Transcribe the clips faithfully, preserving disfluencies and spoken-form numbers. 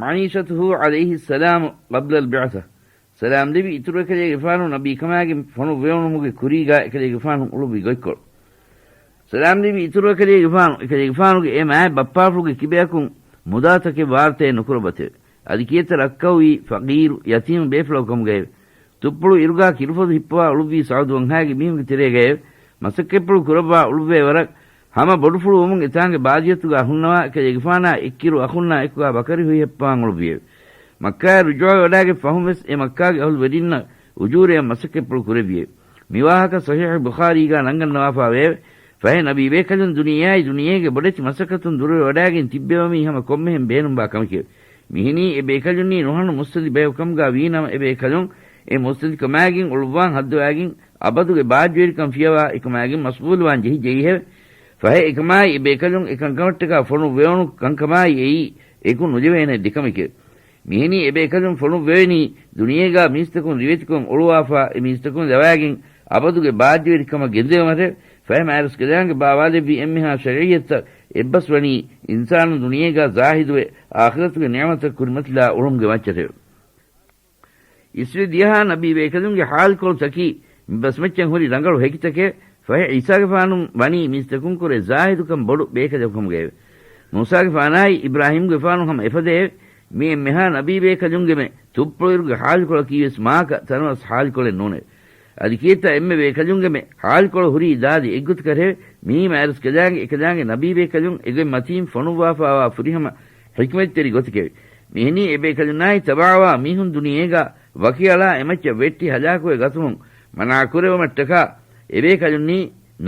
معيشته عليه السلام قبل البعثة. ސަލާމް ލިބި އިތުރު އެކަލޭގެފާނު ނަބީކަމާގެ ފޮނުއްވެވުނުމުގެ ކުރީގާ އެކަލޭގެފާނު އުޅުއްވި ގޮތްކޮޅު. ސަލާމް ލިބި އިތުރު އެކަލޭގެފާނު، އެކަލޭގެފާނުގެ އެ މާތް ބައްޕާފުޅުގެ ކިބަޔަކުން މުދާތަކެއް ވާރުތައެއް ނުކުރައްވަތެވެ. އަދި ކިއެއްތަ ރައްކައުވީ ފަޤީރު، ޔަތީމު ބޭފުޅަކު ކަމުގައެވެ. ތުއްޕުޅު އިރުގާ ކިރުފޮދު ހިއްޕަވާ އުޅުއްވީ ސަޢުދު ވަންހާގެ މީހުންގެ ތެރޭގައެވެ. މަސައްކަތްޕުޅު ކުރައްވާ އުޅުއްވޭ ވަރަށް ހަމަ ބޮޑުފުޅުވުމުން އެތާނގެ ބާޒިޔަތުގާ ހުންނަވާ އެކަލޭގެފާނާ އެއްކިރު އަޚުންނާ އެކުގާ ބަކަރި ހުއިހައްޕަވާން އުޅުއްވިއެވެ. މައްކާއަށް ރުޖޫޢަވެވަޑާގެން ފަހުން ވެސް އެ މައްކާގެ އަހުލުވެރިންނަށް އުޖޫރައަށް މަސައްކަތްޕުޅު ކުރެއްވިއެވެ. މިވާހަކަ ޞަޙީޙު ބުޚާރީގާ ނަންގަންނަވާފާވެއެވެ. ފަހެ ނަބީ ބޭކަލުން ދުނިޔެއާއި ދުނިޔޭގެ ބޮޑެތި މަސައްކަތުން ދުރުވެވަޑާގެން ތިއްބެވުމީ ހަމަ ކޮންމެހެން ބޭނުންވާ ކަމެކެވެ. މިހެނީ އެ ބޭކަލުންނީ ނުހަނު މުއްސަނދި ބަޔަކު ކަމުގާ ވީނަމަ އެ ބޭކަލުން އެ މުއްސަނދިކަމާގެން އުޅުއްވާން ހައްދަވާގެން އަބަދުގެ ބާއްޖަވެރިކަން ފިޔަވާ އެކަމާގެން މަޝްޣޫލުވާން ޖެހިޖެހިހެވެ. ފަހެ އެކަމާއި އެ ބޭކަލުން އެކަންކަމަށްޓަކާ ފޮނުއްވެވުނު ކަންކަމާއި އެއީ އެކު ނުލެވޭނެ ދެކަމެކެވެ. މިހެނީ އެބޭކަލުން ފޮނުއްވެވެނީ ދުނިޔޭގާ މީސްތަކުން ރިވެތިކޮށް އުޅުވާފާ އެ މީސްތަކުން ލަވާގެން އަބަދުގެ ބާއްޖަވެރިކަމަށް ގެންދެވުމަށެވެ. ފަހެ މާތްރަސްކަލާނގެ ބާވާލެއްވި އެންމެހާ ޝަރީޢަތްތައް އެއްބަސްވަނީ އިންސާނު ދުނިޔޭގާ ޒާހިދުވެ އާޚިރަތުގެ ނިޢުމަތަށް ކުރިމަތިލާ އުޅުމުގެ މައްޗަށެވެ. އިސްވެ ދިޔަހާ ނަބީ ބޭކަލުންގެ ޙާލުކޮޅުތަކީ މި ބަސްމައްޗަށް ހުރި ރަނގަޅު ހެކިތަކެވެ. ފަހެ ޢީސާގެފާނު ވަނީ މީސްތަކުން ކުރެ ޒާހިދުކަން ބޮޑު ބޭކަލަކު ކަމުގައެވެ. މޫސާގެފާނާއި އިބްރާހީމްގެފާނު ހަމަ އެފަދައެވެ. މި އެންމެހާ ނަބީ ބޭކަލުންގެމެ ތުއްޕުޅުއިރުގެ ޙާލުކޮޅަކީވެސް މާކަ ތަނަވަސް ޙާލުކޮޅެއް ނޫނެވެ. އަދި ކިއެއްތަ އެންމެ ބޭކަލުންގެމެ ޙާލުކޮޅު ހުރީ ދާދި އެއްގޮތަކަށެވެ. މިއީ މާތްރަސްކަލާނގެ އެކަލާނގެ ނަބީ ބޭކަލުން އެގޮތް މަތީން ފޮނުއްވާފާވާ ފުރިހަމަ ޙިކްމަތްތެރި ގޮތެކެވެ. މިހެނީ އެބޭކަލުންނާއި ތަބަޢަވާ މީހުން ދުނިޔޭގާ ވަކިއަޅާ އެމައްޗަށް ވެއްޓި ހަލާކުވެ ގަތުމުން މަނާކުރެވުމަށްޓަކާ އެބޭކަލުންނީ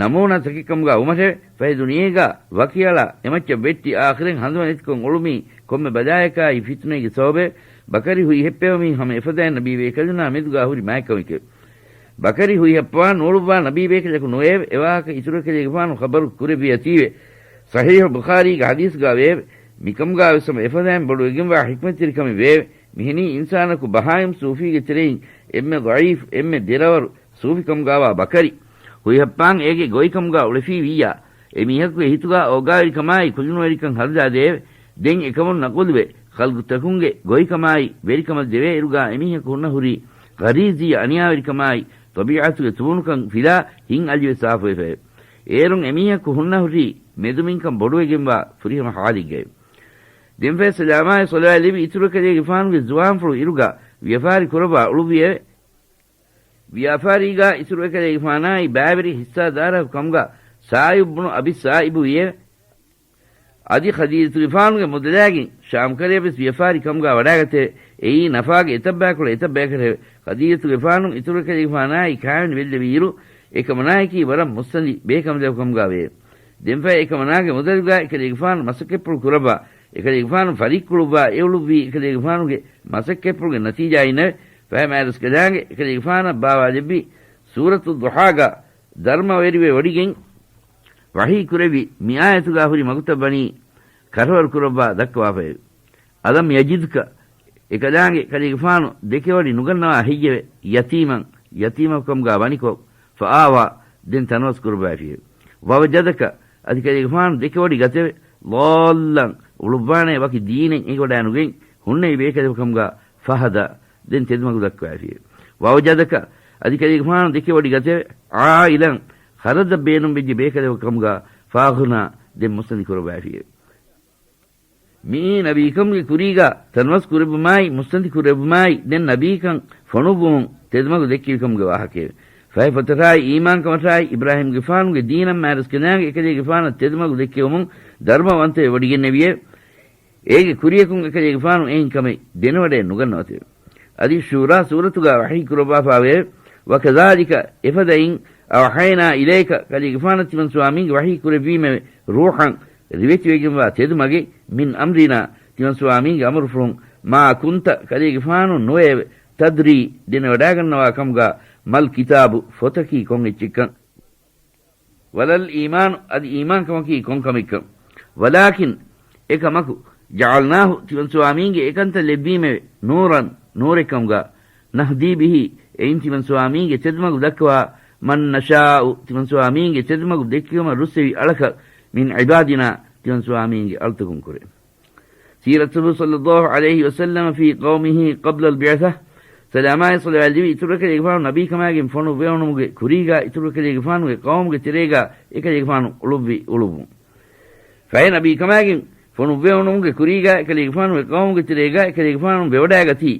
ނަމޫނާތަކެއް ކަމުގާ ވުމަށެވެ. ފަހެ ދުނިޔޭގާ ވަކިއަޅާ އެމައްޗަށް ވެއްޓި އާޚިރަތް ހަނދުމަނެތިކޮށް އުޅުމީ ކޮންމެ ބަލާޔަކާއި ފިތުނައިގެ ސަބަބެވެ. ބަކަރި ހުއިހެއްޕެވުމީ ހަމަ އެފަދައިން ނަބީ ބޭކަލުންނާ މެދުގާ ހުރި މާތްކަމެކެވެ. ބަކަރި ހުއިހައްޕަވާން ނޫޅުއްވާ ނަބީ ބޭކަލަކު ނުވެއެވެ. އެވާހަކަ އިތުރު އެކަލޭގެފާނު ޚަބަރު ކުރެއްވިއަތީވެ. ޞަޙީޙު ބުޚާރީގެ ޙަދީޘްގާ ވެއެވެ. މިކަމުގާވެސް ހަމަ އެފަދައިން ބޮޑުވެގެންވާ ޙިކްމަތްތެރިކަމެއް ވެއެވެ. މިހެނީ އިންސާނަކު ބަހާއިމް ސޫފީގެ ތެރެއިން އެންމެ ޟަޢީފު، އެންމެ ދެރަވަރު ސޫފިކަމުގާވާ ބަކަރި ހުއިހައްޕާން އޭގެ ގޮތްކަމުގާ އުޅެފީ ވިއްޔާ، އެ މީހަކުގެ ހިތުގާ އޯގާވެރިކަމާއި ކުލުނުވެރިކަން ހަރުލާދެއެވެ. ދެން އެކަމުން ނަޤުލުވެ، ޚަލްޤުތަކުންގެ ގޮތްކަމާއި ވެރިކަމަށް ދެވޭއިރުގާ އެމީހަކު ހުންނަ ހުރީ ޣަރީޒީ އަނިޔާވެރިކަމާއި ޠަބީޢަތުގެ ތޫނުކަން ފިލާ ހިތް އަލިވެ ސާފުވެފައެވެ. އޭރުން އެމީހަކު ހުންނަ ހުރީ މެދުމިންކަން ބޮޑުވެގެންވާ ފުރިހަމަ ޙާލެއްގައެވެ. ދެންފަހެ ސަލާމާއި ޞަލަވާތް ލިބި އިތުރު އެކަލޭގެފާނުގެ ޒުވާންފުޅު އިރުގާ ވިޔަފާރި ކުރައްވާ އުޅުއްވިއެވެ. ވިޔަފާރީގާ އިތުރު އެކަލޭގެފާނާއި ބައިވެރި ޙިއްޞާދާރަކު ކަމުގާ ސާޢިބު ބުނު އަބި ސާޢިބު ވިއެވެ. އަދި ޚަދީޖަތުގެފާނުގެ މުދަލާގެން ޝާމްކަރަޔަށްވެސް ވިޔަފާރި ކަމުގާ ވަޑާގަތެވެ. އެއީ ނަފާގެ އެތައް ބަޔަކުޅަ އެތައް ބަޔަކަށެވެ. ޚަދީޖަތުގެފާނު އިތުރު އެކަލޭގެފާނާއި ކާވެނި ބެއްލެވިއިރު އެކަމަނާއަކީ ވަރަށް މުއްސަނދި ބޭކަނބަލަކު ކަމުގާ ވެއެވެ. ދެންފަހެ އެކަމަނާގެ މުދަލުގާ އެކަލޭގެފާނު މަސައްކަތްޕުޅު ކުރައްވާ، އެކަލޭގެފާނު ފަރިއްކުޅުއްވާ އެ އުޅުއްވީ އެކަލޭގެފާނުގެ މަސައްކަތްޕުޅުގެ ނަތީޖާއިންނެވެ. ފަހެ މާތްރަސްކަލާނގެ އެކަލޭގެފާނަށް ބާވާލެއްވި ސޫރަތު ޟުޙާގާ ދަރުމަވެރިވެވޮޑިގެން ވަޙީ ކުރެއްވި މި އާޔަތުގާ ހުރި މަގުތައް ވަނީ ކަށަވަރު ކުރައްވާ ދައްކަވާފައެވެ. ألم يجدك، އެކަލާނގެ ކަލޭގެފާނު ދެކެވޮޑި ނުގަންނަވާ ހެއްޔެވެ؟ ޔަތީމަން، ޔަތީމަކު ކަމުގާ ވަނިކޮށް، فآوى، ދެން ތަނަވަސް ކުރައްވައިފިއެވެ. ووجدك، އަދި ކަލޭގެފާނު ދެކެވޮޑި ގަތެވެ. ޟާއްލަން، އުޅުއްވާނޭ ވަކި ދީނެއް އެނގިވަޑާނުގެން ހުންނެވި ބޭކަލެކު ކަމުގާ، فهدى، ދެން ތެދުމަގު ދައްކަވައިފިއެވެ. ووجدك، އަދި ކަލޭގެފާނު ދެކެވޮޑި ގަތެވެ. عائلا، ޚަރަދަށް ބޭނުންވެއްޖެ ބޭކަލެކު ކަމުގާ، فأغنى، ދެން މުއްސަނދި ކުރައްވައިފިއެވެ. މިއީ ނަބީކަމުގެ ކުރީގާ ތަނަވަސް ކުރެއްވުމާއި، މުއްސަނދި ކުރެއްވުމާއި، ދެން ނަބީކަން ފޮނުއްވުމުން ތެދުމަގު ދެއްކެވިކަމުގެ ވާހަކައެވެ. ފަހެ ފޮތަށާއި އީމާންކަމަށާއި، އިބްރާހީމްގެފާނުގެ ދީނަށް މާތްރަސްކަލާނގެ އެކަލޭގެފާނަށް ތެދުމަގު ދެއްކެވުމުން ދަރުމަވަންތަވެވޮޑިގެންނެވިއެވެ. އޭގެ ކުރިޔަކުން އެކަލޭގެފާނު އެހެން ކަމެއް ދެނެވަޑައެއް ނުގަންނަވަތެވެ. އަދި ޝޫރާ ސޫރަތުގާ ވަޙީ ކުރައްވާފާވެއެވެ. وكذلك، އެފަދައިން، أوحينا إليك، ކަލޭގެފާނަށް ތިމަންސުވާމީގެ ވަޙީ ކުރެއްވީމެވެ. روحا، ރިވެތިވެގެންވާ ތެދުމަގެއް، من أمرنا، ތިމަންސުވާމީގެ އަމުރުފުޅުން، ما كنت، ކަލޭގެފާނު ނުވެއެވެ. تدري، ދެނެވަޑާގަންނަވާ ކަމުގާ، ما الكتاب، ފޮތަކީ ކޮން އެއްޗެއްކަން. ولا الإيمان، އަދި އީމާންކަމަކީ ކޮން ކަމެއްކަން. ولكن، އެކަމަކު، جعلناه، ތިމަންސުވާމީންގެ އެކަންތައް ލެއްވީމެވެ. نورا، ނޫރެއްކަމުގާ. نهدي به، އެއިން ތިމަންސުވާމީންގެ ތެދުމަގު ދައްކަވާ. من نشاء، ތިމަންސުވާމީންގެ ތެދުމަގު ދެއްކެވުމަށް ރުއްސެވި އަޅަކަށް. من عبادنا، ތިމަންސުވާމީންގެ އަޅުތަކުން ކުރެ. سيرته صلى الله عليه وسلم في قومه قبل البعثة. ސަލާމާއި ޞަލަވާތް ލިބި އިތުރު އެކަލޭގެފާނު ނަބީކަމާގެން ފޮނުއްވެވުނުމުގެ ކުރީގާ އިތުރު އެކަލޭގެފާނުގެ ޤައުމުގެ ތެރޭގާ އެކަލޭގެފާނު އުޅުއްވި އުޅުއްވުން. ފަހެ ނަބީކަމާގެން ފޮނުއްވެވުނުމުގެ ކުރީގާ އެކަލޭގެފާނުގެ ޤައުމުގެ ތެރޭގާ އެކަލޭގެފާނު ވެވަޑައިގަތީ،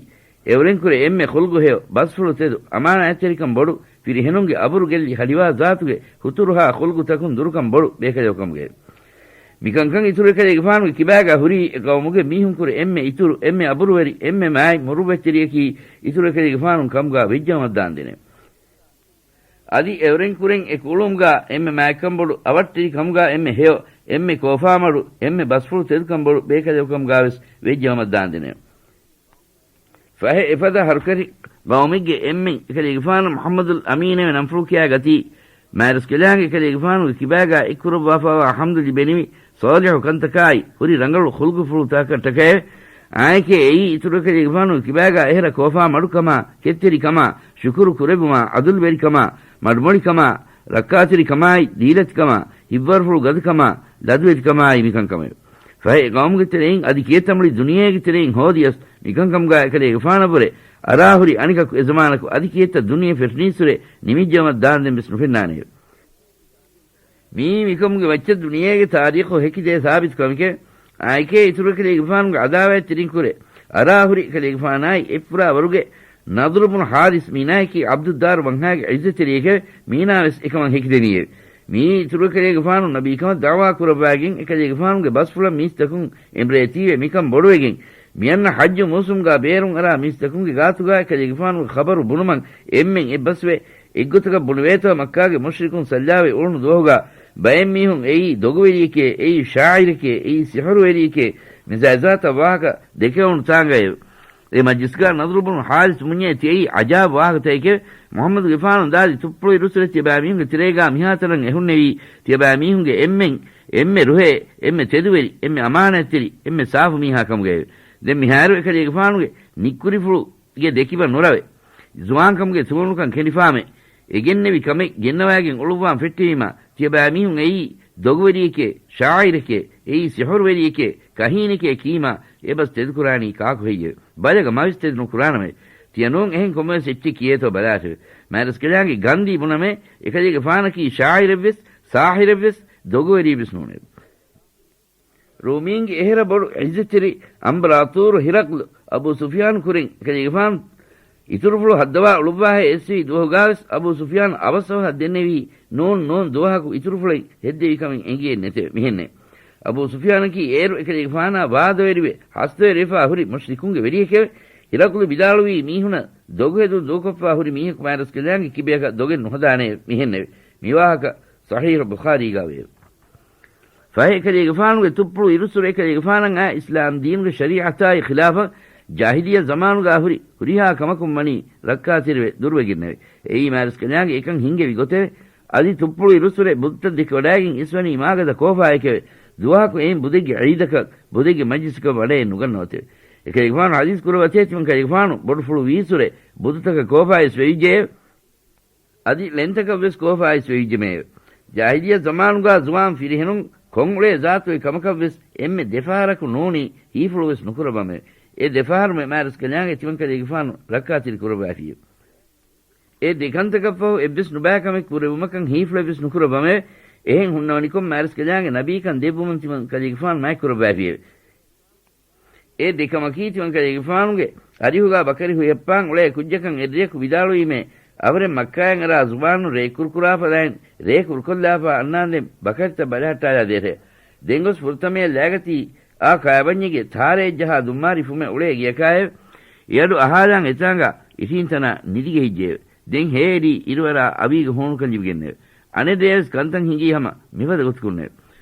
އެއުރެންކުރެ އެންމެ ޚުލްޤު ހެޔޮ، ބަސްފުޅު ތެދު، އަމާނާތްތެރިކަން ބޮޑު، ފިރިހެނުންގެ އަބުރު ގެއްލި ހަލިވާ ޒާތުގެ ހުތުރުހާ ޚުލްޤުތަކުން ދުރުކަން ބޮޑު ބޭކަލެކަމުގައެވެ. މިކަންކަން އިތުރު އެކަލޭގެފާނުގެ ކިބާގާ ހުރީ އެ ޤައުމުގެ މީހުންކުރެ އެންމެ އިތުރު، އެންމެ އަބުރުވެރި، އެންމެ މާތް މުރުއްވަތްތެރިޔަކީ އިތުރު އެކަލޭގެފާނުން ކަމުގާ ވެއްޖައުމަށްދާންދެނެވެ. އަދި އެއުރެންކުރެން އެ ކުޅުމުގާ އެންމެ މާތްކަންބޮޑު، އަވަށްޓެރި ކަމުގާ އެންމެ ހެޔޮ، އެންމެ ކޯފާމަޑު، އެންމެ ބަސްފުޅު ތެދުކަންބޮޑު ބޭކަލެކަމުގާވެސް ވެއްޖައުމަށްދާންދެނެވެ. ފަހެ އެފަދަ ހަރުކަށި ޤައުމެއްގެ އެންމެން އެކަލޭގެފާނަށް މުޙައްމަދުލް އަމީނެވެ ނަންފުޅު ކިޔާގަތީ، މާތްރަސްކަލާނގެ އެކަލޭގެފާނުގެ ކިބާގާ އެއްކުރައްވާފައިވާ ޙަމްދު ލިބެނިވި ޞާލިޙު ކަންތަކާއި ހުރި ރަނގަޅު ޚުލްޤުފުޅުތަކަކަށްޓަކައެވެ. އާއެކޭ އެއީ އިތުރު އެކަލޭގެފާނުގެ ކިބާގާ އެހެރަ ކޯފާ މަޑުކަމާ، ކެތްތެރިކަމާ، ޝުކުރު ކުރެއްވުމާ، ޢަދުލުވެރިކަމާ، މަޑުމޮޅިކަމާ، ރައްކާތެރިކަމާއި، ދީލަތިކަމާ، ހިތްވަރުފުޅު ގަދަކަމާ، ލަދުވެތިކަމާއި މިކަންކަމެވެ. ފަހެ އެ ޤައުމުގެ ތެރެއިން އަދި ކިއެއްތަ މުޅި ދުނިޔޭގެ ތެރެއިން ހޯދިޔަސް މިކަންކަމުގާ އެކަލޭގެފާނަށްވުރެ އަރާހުރި އަނެކަކު އެޒަމާނަކު އަދި ކިއެއްތަ ދުނިޔެ ފެށުނީއްސުރެ ނިމިއްޖައުމަށް ދާންދެން ވެސް ނުފެންނާނެއެވެ. މިއީ މިކަމުގެ މައްޗަށް ދުނިޔޭގެ ތާރީޚު ހެކިދޭ ސާބިތު ކަމެކެވެ. އާއެކޭ އިތުރު އެކަލޭގެފާނުގެ އަދާވާތްތެރިންކުރެ އަރާހުރި އެކަލޭގެފާނާއި އެއްފުރާވަރުގެ ނަޟްރު ބުނު ޙާރިސް މީނާއަކީ ޢަބްދުއްދާރު ވަންހާގެ ޢިއްޒަތްތެރިއެކެވެ. މީނާވެސް އެކަމަށް ހެކިދެނީއެވެ. މިއީ އިތުރު އެކަލޭގެފާނު ނަބީކަމަށް ދަޢުވާ ކުރައްވާގެން އެކަލޭގެފާނުގެ ބަސްފުޅަށް މީސްތަކުން އެނބުރޭތީވެ މިކަން ބޮޑުވެގެން، މިއަންނަ ޙައްޖު މޫސުމްގާ ބޭރުން އަރާ މީސްތަކުންގެ ގާތުގާ އެކަލޭގެފާނުގެ ޚަބަރު ބުނުމަށް އެންމެން އެއްބަސްވެ، އެއްގޮތަކަށް ބުނެވޭތޯ މައްކާގެ މުޝްރިކުން ސައްލާވެ އުޅުނު ދުވަހުގާ ބައެއް މީހުން އެއީ ދޮގުވެރިއެކޭ، އެއީ ޝާޢިރެކޭ، އެއީ ސިޙުރުވެރިއެކޭ، މިޒާތާތައް ވާހަކަ ދެކެވުނު ތާނގައެވެ. އެ މަޖްލިސްގާ ނަޟްރު ބުނު ޙާރިސް ބުންޏޭ ތިޔައީ ޢަޖާބު ވާހަކަތަކެކެވެ. މުޙައްމަދުގެފާނު ދާދި ތުއްޕުޅު އިރުއްސުރެ ތިޔަބައިމީހުންގެ ތެރޭގާ މިހާތަނަށް އެހުންނެވީ، ތިޔަބައިމީހުންގެ އެންމެން، އެންމެ ރުހޭ، އެންމެ ތެދުވެރި، އެންމެ އަމާނާތްތެރި، އެންމެ ސާފު މީހާ ކަމުގައެވެ. ދެން މިހާރު އެކަލޭގެފާނުގެ ނިއްކުރިފުޅުގެ ދެކިބަ ނުރަވެ، ޒުވާންކަމުގެ ތުވަނުކަން ކެނޑިފާމެ، އެ ގެންނެވި ކަމެއް ގެންނަވައިގެން އުޅުއްވާން ފެއްޓެވީމާ، ތިޔަބައިމީހުން އެއީ ދޮގުވެރިއެކޭ، ޝާޢިރެކޭ، އެއީ ސިޙުރުވެރިއެކޭ، ކަހީނެކޭ ކީމާ، އެބަސް ތެދުކުރާނީ ކާކު ހެއްޔެވެ؟ ބަލަގަ މަވެސް ތެދު ނުކުރާނަމޭ. ތިޔަ ނޫން އެހެން ކޮންމެވެސް އެއްޗެއް ކިޔޭތޯ ބަލާށެވެ. މާތްރަސްކަލާނގެ ގަންދީ ބުނަމޭ، އެކަލޭގެފާނަކީ ޝާޢިރެއްވެސް، ސާޙިރެއްވެސް، ދޮގުވެރިއެއްވެސް ނޫނެވެ. ރޫމީންގެ އެހެރަ ބޮޑު ޢިއްޒަތްތެރި އަމްބަރާޠޫރު ހިރަޤްލު އަބޫ ސުފްޔާން ކުރިން އެކަލޭގެފާނު އިތުރުފުޅު ހައްދަވާ އުޅުއްވާހޭ އެއްސެވި ދުވަހުގާވެސް އަބޫ ސުފްޔާން އަވަސްއަވަހަށް ދެންނެވީ، ނޫން، ނޫން، ދުވަހަކު އިތުރުފުޅެއް ހެއްދެވި ކަމެއް އެނގިއެއް ނެތެވެ. މިހެންނެވެ. އަބޫ ސުފްޔާނަކީ އޭރު އެކަލޭގެފާނާ ވާދަވެރިވެ، ހަސްދަވެރިވެފާ ހުރި މުޝްރިކުންގެ ވެރިއެކެވެ. ހިރަޤްލު ވިދާޅުވީ މީހުނަށް ދޮގުހެދުން ދޫކޮށްފާ ހުރި މީހަކު މާތްރަސްކަލާނގެ ކިބަޔަކަށް ދޮގެއް ނުހަދާނެއެވެ. މިހެންނެވެ. މިވާހަކަ ޞަޙީޙު ބުޚާރީގާވެއެވެ. ފަހެ އެކަލޭގެފާނުގެ ތުއްޕުޅު އިރުއްސުރެ އެކަލޭގެފާނަށް އާ އިސްލާމް ދީނުގެ ޝަރީޢަތާއި ޚިލާފަށް ޖާހިލިއްޔަ ޒަމާނުގާ ހުރި ހުރިހާ ކަމަކުން ވަނީ ރައްކާތެރިވެ ދުރުވެގެންނެވެ. އެއީ މާތްރަސްކަލާނގެ އެކަން ހިންގެވި ގޮތެވެ. އަދި ތުއްޕުޅު އިރުއްސުރެ ބުދުތައް ދެކެވަޑައިގެން އިސްވަނީ މާގަދަ ކޯފާއެކެވެ. ދުވަހަކު އެއިން ބުދެއްގެ ޢީދަކަށް، ބުދެއްގެ މަޖްލިސަކަށް ވަޑައެއް ނުގަންނަވަތެވެ. އެކަލޭގެފާނު ޙަދީޘް ކުރައްވަތޭ ތިމަން ކަލޭގެފާނު ބޮޑުފުޅު ވީއްސުރެ ބުދުތަކަށް ކޯފާވެސް ވެވިއްޖެއެވެ. އަދި ޅެންތަކަށްވެސް ކޯފާވެސް ވެވިއްޖެމެއެވެ. ޖާހިލިއްޔަ ޒަމާނުގާ ޒުވާން ފިރިހެނުން ކޮން އުޅޭ ޒާތުގެ ކަމަކަށްވެސް އެންމެ ދެފަހަރަކު ނޫނީ ހީފުޅުވެސް ނުކުރައްވަމެވެ. އެ ދެފަހަރުމެ މާތްރަސްކަލާނގެ ތިމަން ކަލޭގެފާނު ރައްކާތެރި ކުރައްވައިފިއެވެ. އެ ދެކަންތަކަށްފަހު އެއްވެސް ނުބައިކަމެއް ކުރެވުމަކަށް ހީފުޅެއްވެސް ނުކުރައްވަމެވެ. އެހެން ހުންނަވަނިކޮށް މާތްރަސްކަލާނގެ ނަބީކަން ދެއްވުމުން ތިމަން ކަލޭގެފާނު މާތްކުރައްވައިފިއެވެ. އެ ދެކަމަކީ ތިމަން ކަލޭގެފާނުގެ އަރިހުގާ ބަކަރި ހުއިހައްޕާން އުޅޭ ކުއްޖަކަށް އެއްރެޔަކު ވިދާޅުވީމޭ، އަވަރެން މައްކާއިން އަރާ ޒުވާނުން ރޭ ކުރުކުރާ ފަދައިން ރޭ ކުރުކޮށްލާފާ އަންނާންދެން ބަކަރިތައް ބަލަހައްޓާލާ ދޭށެވެ. ދެންގޮސް ފުރަތަމަޔަށް ލާގަތީ އާ ކާބަންޏެއްގެ ތާރައެއްޖަހާ ދުންމާރި ފުމެއް އުޅޭ ގެޔަކާއެވެ. އެއަޑު އަހާލާން އެތާނގާ އިށީންތަނާ ނިދިގެ ހިއްޖެއެވެ. ދެން ހޭރީ އިރުއަރާ އަވީގަ ހޫނުކަން ލިބިގެންނެވެ. އަނެއްރެޔަށް ވެސް ކަންތައް ހިނގީ ހަމަ މިފަދަ ގޮތަކުންނެވެ.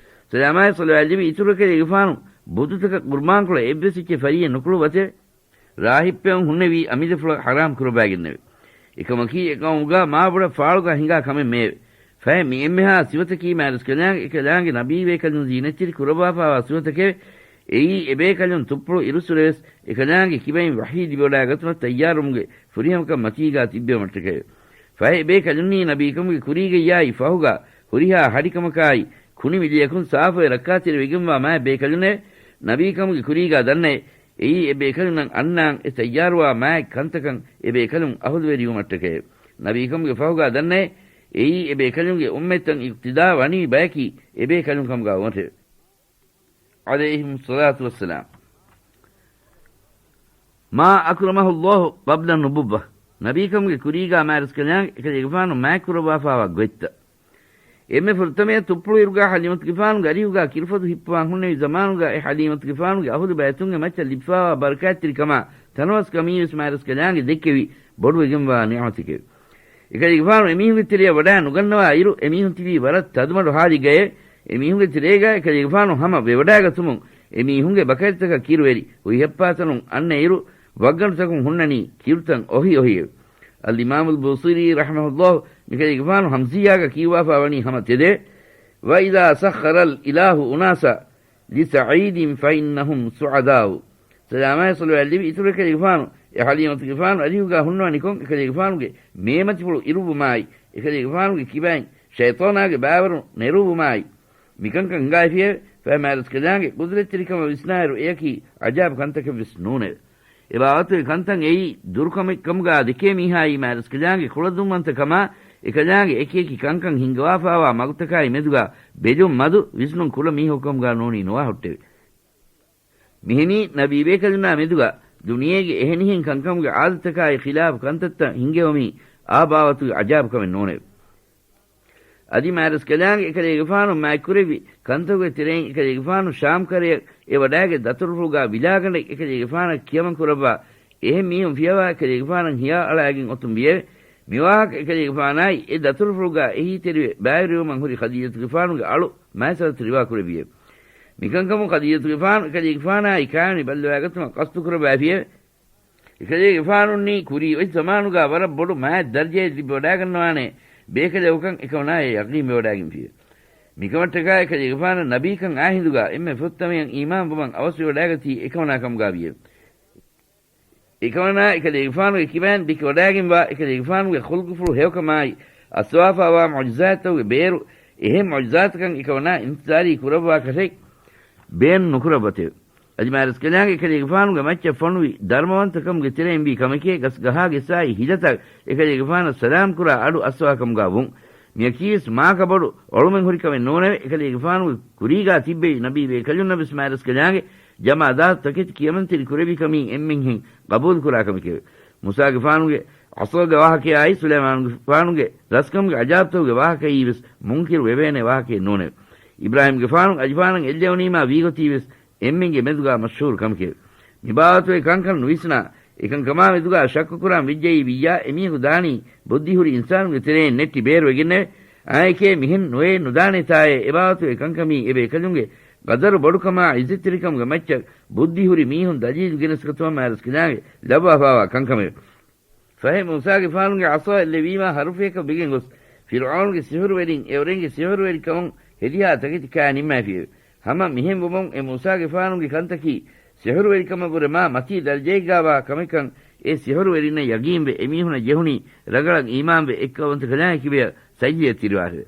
ސަލާމާއި ޞަލަވާތް ލިބި އިތުރު އެކަލޭގެފާނު ބުދުތަކަށް ޤުރުބާންކޮޅަށް އެއްވެސް އެއްޗެއް ފަރިއެއް ނުކުޅުވަތެވެ. ރާހިބްޕެއުން ހުންނެވީ އަމިއްލަފުޅަށް ޙަރާމް ކުރައްވައިގެންނެވެ. އެކަމަކީ އެ ޤައުމުގާ މާބޮޑަށް ފާޅުގާ ހިނގާ ކަމެއް މެއެވެ. ފަހެ މި އެންމެހާ ސިފަތަކީ މާތްރަސްކަލާނގެ އެކަލާނގެ ނަބީ ބޭކަލުން ޒީނަތްތެރި ކުރައްވާފާވާ ސިފަތަކެވެ. އެއީ އެބޭކަލުން ތުއްޕުޅު އިރުއްސުރެވެސް އެކަލާނގެ ކިބައިން ވަޙީ ލިބިވަޑައިގަތުމަށް ތައްޔާރުވުމުގެ ފުރިހަމަކަން މަތީގާ ތިއްބެވުމަށްޓަކައެވެ. ފަހެ އެބޭކަލުންނީ ނަބީކަމުގެ ކުރީގައްޔާއި ފަހުގާ ހުރިހާ ހަޑިކަމަކާއި ކުނިމިލިޔަކުން ސާފުވެ ރައްކާތެރިވެގެންވާ މާތް ބޭކަލުންނެވެ. ނަބީކަމުގެ ކުރީގާ ދަންނައެ، އެއީ އެ ބޭކަލުންނަށް އަންނާން އެ ތައްޔާރުވާ މާތް ކަންތަކަށް އެ ބޭކަލުން އަހުލުވެރިވުމަށްޓަކައެވެ. ނަބީކަމުގެ ފަހުގާ ދަންނައެ، އެއީ އެ ބޭކަލުންގެ އުއްމަތްތައް އިޤްތިދާ ވަނީ ބަޔަކީ އެ ބޭކަލުން ކަމުގާ ވުމަށެވެ. ޢަލައިހިމުއްޞަލާތު ވައްސަލާމް. މާ އަކްރަމަހުﷲ ޤަބްލަ ނުބުއްވަ. ނަބީކަމުގެ ކުރީގާ މާތްރަސްކަލާނގެ އެކަލޭގެފާނު މާތްކުރައްވާފާވާ ގޮތްތައް. އެންމެ ފުރަތަމަޔަށް ތުއްޕުޅުއިރުގާ ޙަލީމަތުގެފާނުގެ އަރިހުގާ ކިރުފަދު ހިއްޕަވާން ހުންނެވި ޒަމާނުގާ އެ ޙަލީމަތުގެފާނުގެ އަހުލު ބައިތުންގެ މައްޗަށް ލިބިފާވާ ބަރަކާތްތެރިކަމާ ތަނަވަސްކަމީވެސް މާތްރަސްކަލާނގެ ދެއްކެވި ބޮޑުވެގެންވާ ނިޢުމަތެކެވެ. އެކަލޭގެފާނު އެމީހުންގެ ތެރެއަށް ވަޑާ ނުގަންނަވާ އިރު، އެމީހުން ތިބީ ވަރަށް ތަދުމަޑު ހާލެއްގައެވެ. އެމީހުންގެ ތެރޭގާ އެކަލޭގެފާނު ހަމަ ވެވަޑާގަތުމުން، އެމީހުންގެ ބަކަރިތަކަށް ކިރުވެރި ހުއިހައްޕާތަނުން އަންނަ އިރު، ވައްގަނޑުތަކުން ހުންނަނީ ކިރުތައް އޮހި އޮހިއެވެ. އަލްއިމާމުލް ބޫޞީރީ ރަޙިމަހުﷲ މިކަލޭގެފާނު ހަމްޒިއްޔާގަ ކިޔުއްވާފާ ވަނީ ހަމަ ތެދެވެ. وإذا سخر الإله أناسا لسعيد فإنهم سعداء. ސަލާމާއި ޞަލަވާތް ލިބި އިތުރު އެކަލޭގެފާނު އެ ޙަލީމަތުގެފާނު އަރިހުގާ ހުންނަވަނިކޮށް، އެކަލޭގެފާނުގެ މޭމަތިފުޅު އިރުއްވުމާއި، އެކަލޭގެފާނުގެ ކިބައިން ޝައިޠާނާގެ ބާވަރު ނެރުއްވުމާއި، މިކަންކަން ހިނގާފިއެވެ. ފަހެ މާތްރަސްކަލާނގެ ޤުދުރަތްތެރިކަމަށް ވިސްނާއިރު، އެއަކީ ޢަޖާބު ކަންތަކެއްވެސް ނޫނެވެ. އެބާވަތުގެ ކަންތައް އެއީ ދުރުކަމެއްކަމުގާ ދެކޭ މީހާއީ މާތްރަސްކަލާނގެ ކުޅަދުންވަންތަކަމާ، އެކަލާނގެ އެކިއެކި ކަންކަން ހިންގަވާފާވާ މަގުތަކާއި މެދުގާ ބެލުން މަދު ވިސްނުން ކުޅަ މީހަކުކަމުގާ ނޫނީ ނުވާ ހުއްޓެވެ. މިހެނީ ނަބީ ބޭކަލުންނާ މެދުގާ ދުނިޔޭގެ އެހެނިހެން ކަންކަމުގެ އާދަތަކާއި ޚިލާފު ކަންތައްތައް ހިންގެވުމީ އާ ބާވަތުގެ ޢަޖާބުކަމެއް ނޫނެވެ. އަދި މާތްރަސްކަލާނގެ އެކަލޭގެފާނު މާތްކުރެއްވި ކަންތަކުގެ ތެރެއިން އެކަލޭގެފާނު ޝާމް ކަރަޔަށް އެ ވަޑާގެ ދަތުރުފުޅުގާ ވިލާގަނޑެއް އެކަލޭގެފާނަށް ކިޔަމަން ކުރައްވާ، އެހެން މީހުން ފިޔަވާ އެކަލޭގެފާނަށް ހިޔާ އަޅާގެން އޮތުން ވިއެވެ. މިވާހަކަ އެކަލޭގެފާނާއި އެ ދަތުރުފުޅުގާ އެހީތެރިވެ ބައިވެރިވުމަށް ހުރި ޚަދީޖަތުގެފާނުގެ އަޅު މައިސަރަތު ރިވާ ކުރެއްވިއެވެ. މިކަންކަމުން ޚަދީޖަތުގެފާނު އެކަލޭގެފާނާއި ކާވެނި ބައްލަވާގަތުމަށް ޤަޞްދު ކުރައްވައިފިއެވެ. އެކަލޭގެފާނުންނީ ކުރީ އޮތް ޒަމާނުގާ ވަރަށް ބޮޑު މާތް ދަރަޖައެއް ލިބިވަޑާގަންނަވާނޭ ބޭކަލެއް ކަން އެކަމަނާ ޔަޤީންވެވަޑާގެންފިއެވެ. މިކަމަށްޓަކާ އެކަލޭގެފާނަށް ނަބީކަން އާ ހިނދުގާ އެންމެ ފުރަތަމަޔަށް އީމާންވުމަށް އަވަސްވެވަޑާގަތީ އެކަމަނާ ކަމުގާ ވިއެވެ. އެކަމަނާ އެކަލޭގެފާނުގެ ކިބައިން ދެކިވަޑާގެންވާ އެކަލޭގެފާނުގެ ޚުލްޤުފުޅު ހެޔޮކަމާއި، އައްސަވާފާވާ މުޢުޖިޒާތްތަކުގެ ބޭރު، އެހެން މުޢުޖިޒާތަކަށް އެކަމަނާ އިންތިޒާރީ ކުރައްވާކަށެއް ބޭނުން ނުކުރައްވަތެވެ. އަދި މާތްރަސްކަލާނގެ އެކަލޭގެފާނުގެ މައްޗަށް ފޮނުވި ދަރުމަވަންތަކަމުގެ ތެރެއިން ވީ ކަމެކޭ، ގަސްގަހާގެއްސާއި ހިލަތައް އެކަލޭގެފާނަށް ސަލާމް ކުރާ އަޑު އައްސަވާކަމުގާ ވުން. މިއަކީވެސް މާކަބޮޑު އޮޅުމެއް ހުރި ކަމެއް ނޫނެވެ. އެކަލޭގެފާނުގެ ކުރީގާ ތިއްބެވި ނަބީ ބޭކަލުންނަށްވެސް މާތްރަސްކަލާނގެ ޖަމާދާތު ތަކެތި ކިޔަމަންތެރި ކުރެއްވި ކަމީ އެންމެންހެން ގަބޫލުކުރާ ކަމެކެވެ. މޫސާގެފާނުގެ ޢަޞާގެ ވާހަކަޔާއި ސުލައިމާނުގެފާނުގެ ރަސްކަމުގެ ޢަޖާބުތަކުގެ ވާހަކައީވެސް މުންކިރު ވެވޭނެ ވާހަކައެއް ނޫނެވެ. އިބްރާހީމްގެފާނު އަލިފާނަށް އެއްލެވުނީމާ ވީގޮތީވެސް އެންމެންގެ މެދުގާ މަޝްހޫރު ކަމެކެވެ. މިބާވަތުގެ ކަންކަން ނުވިސްނާ، އެކަންކަމާ މެދުގާ ޝައްކުކުރާން ވެއްޖައީ ވިއްޔާ، އެމީހަކު ދާނީ ބުއްދިހުރި އިންސާނުންގެ ތެރެއިން ނެއްޓި ބޭރުވެގެންނެވެ. އާއެކޭ މިހެން ނުވެ ނުދާނެތާއޭ. އެބާވަތުގެ ކަންކަމީ އެބޭކަލުންގެ ގަދަރު ބޮޑުކަމާ ޢިއްޒަތްތެރިކަމުގެ މައްޗަށް ބުއްދިހުރި މީހުން ދަލީލު ގެނެސްގަތުމަށް މާތްރަސްކަލާނގެ ލައްވާފާވާ ކަންކަމެވެ. ފަހެ މޫސާގެފާނުގެ ޢަޞާ އެއްލެވީމާ ހަރުފިޔަކަށް ވެގެން ގޮސް، ފިރްޢައުނުގެ ސިހުރުވެރިން އެއުރެންގެ ސިހުރުވެރިކަމުން ހެދިހާ ތަކެތި ކާ ނިންމައިފިއެވެ. ހަމަ މިހެން ވުމުން އެ މޫސާގެފާނުގެ ކަންތަކީ ސިހުރުވެރިކަމަށްވުރެ މާ މަތީ ދަރަޖައެއްގާވާ ކަމެއްކަން އެ ސިހުރުވެރިންނަށް ޔަގީންވެ، އެމީހުނަށް ޖެހުނީ ރަނގަޅަށް އީމާންވެ އެއްކައުވަންތަކަލާނގެ ކިބަޔަށް ސައްޔިއަތް ތިރިވާށެވެ.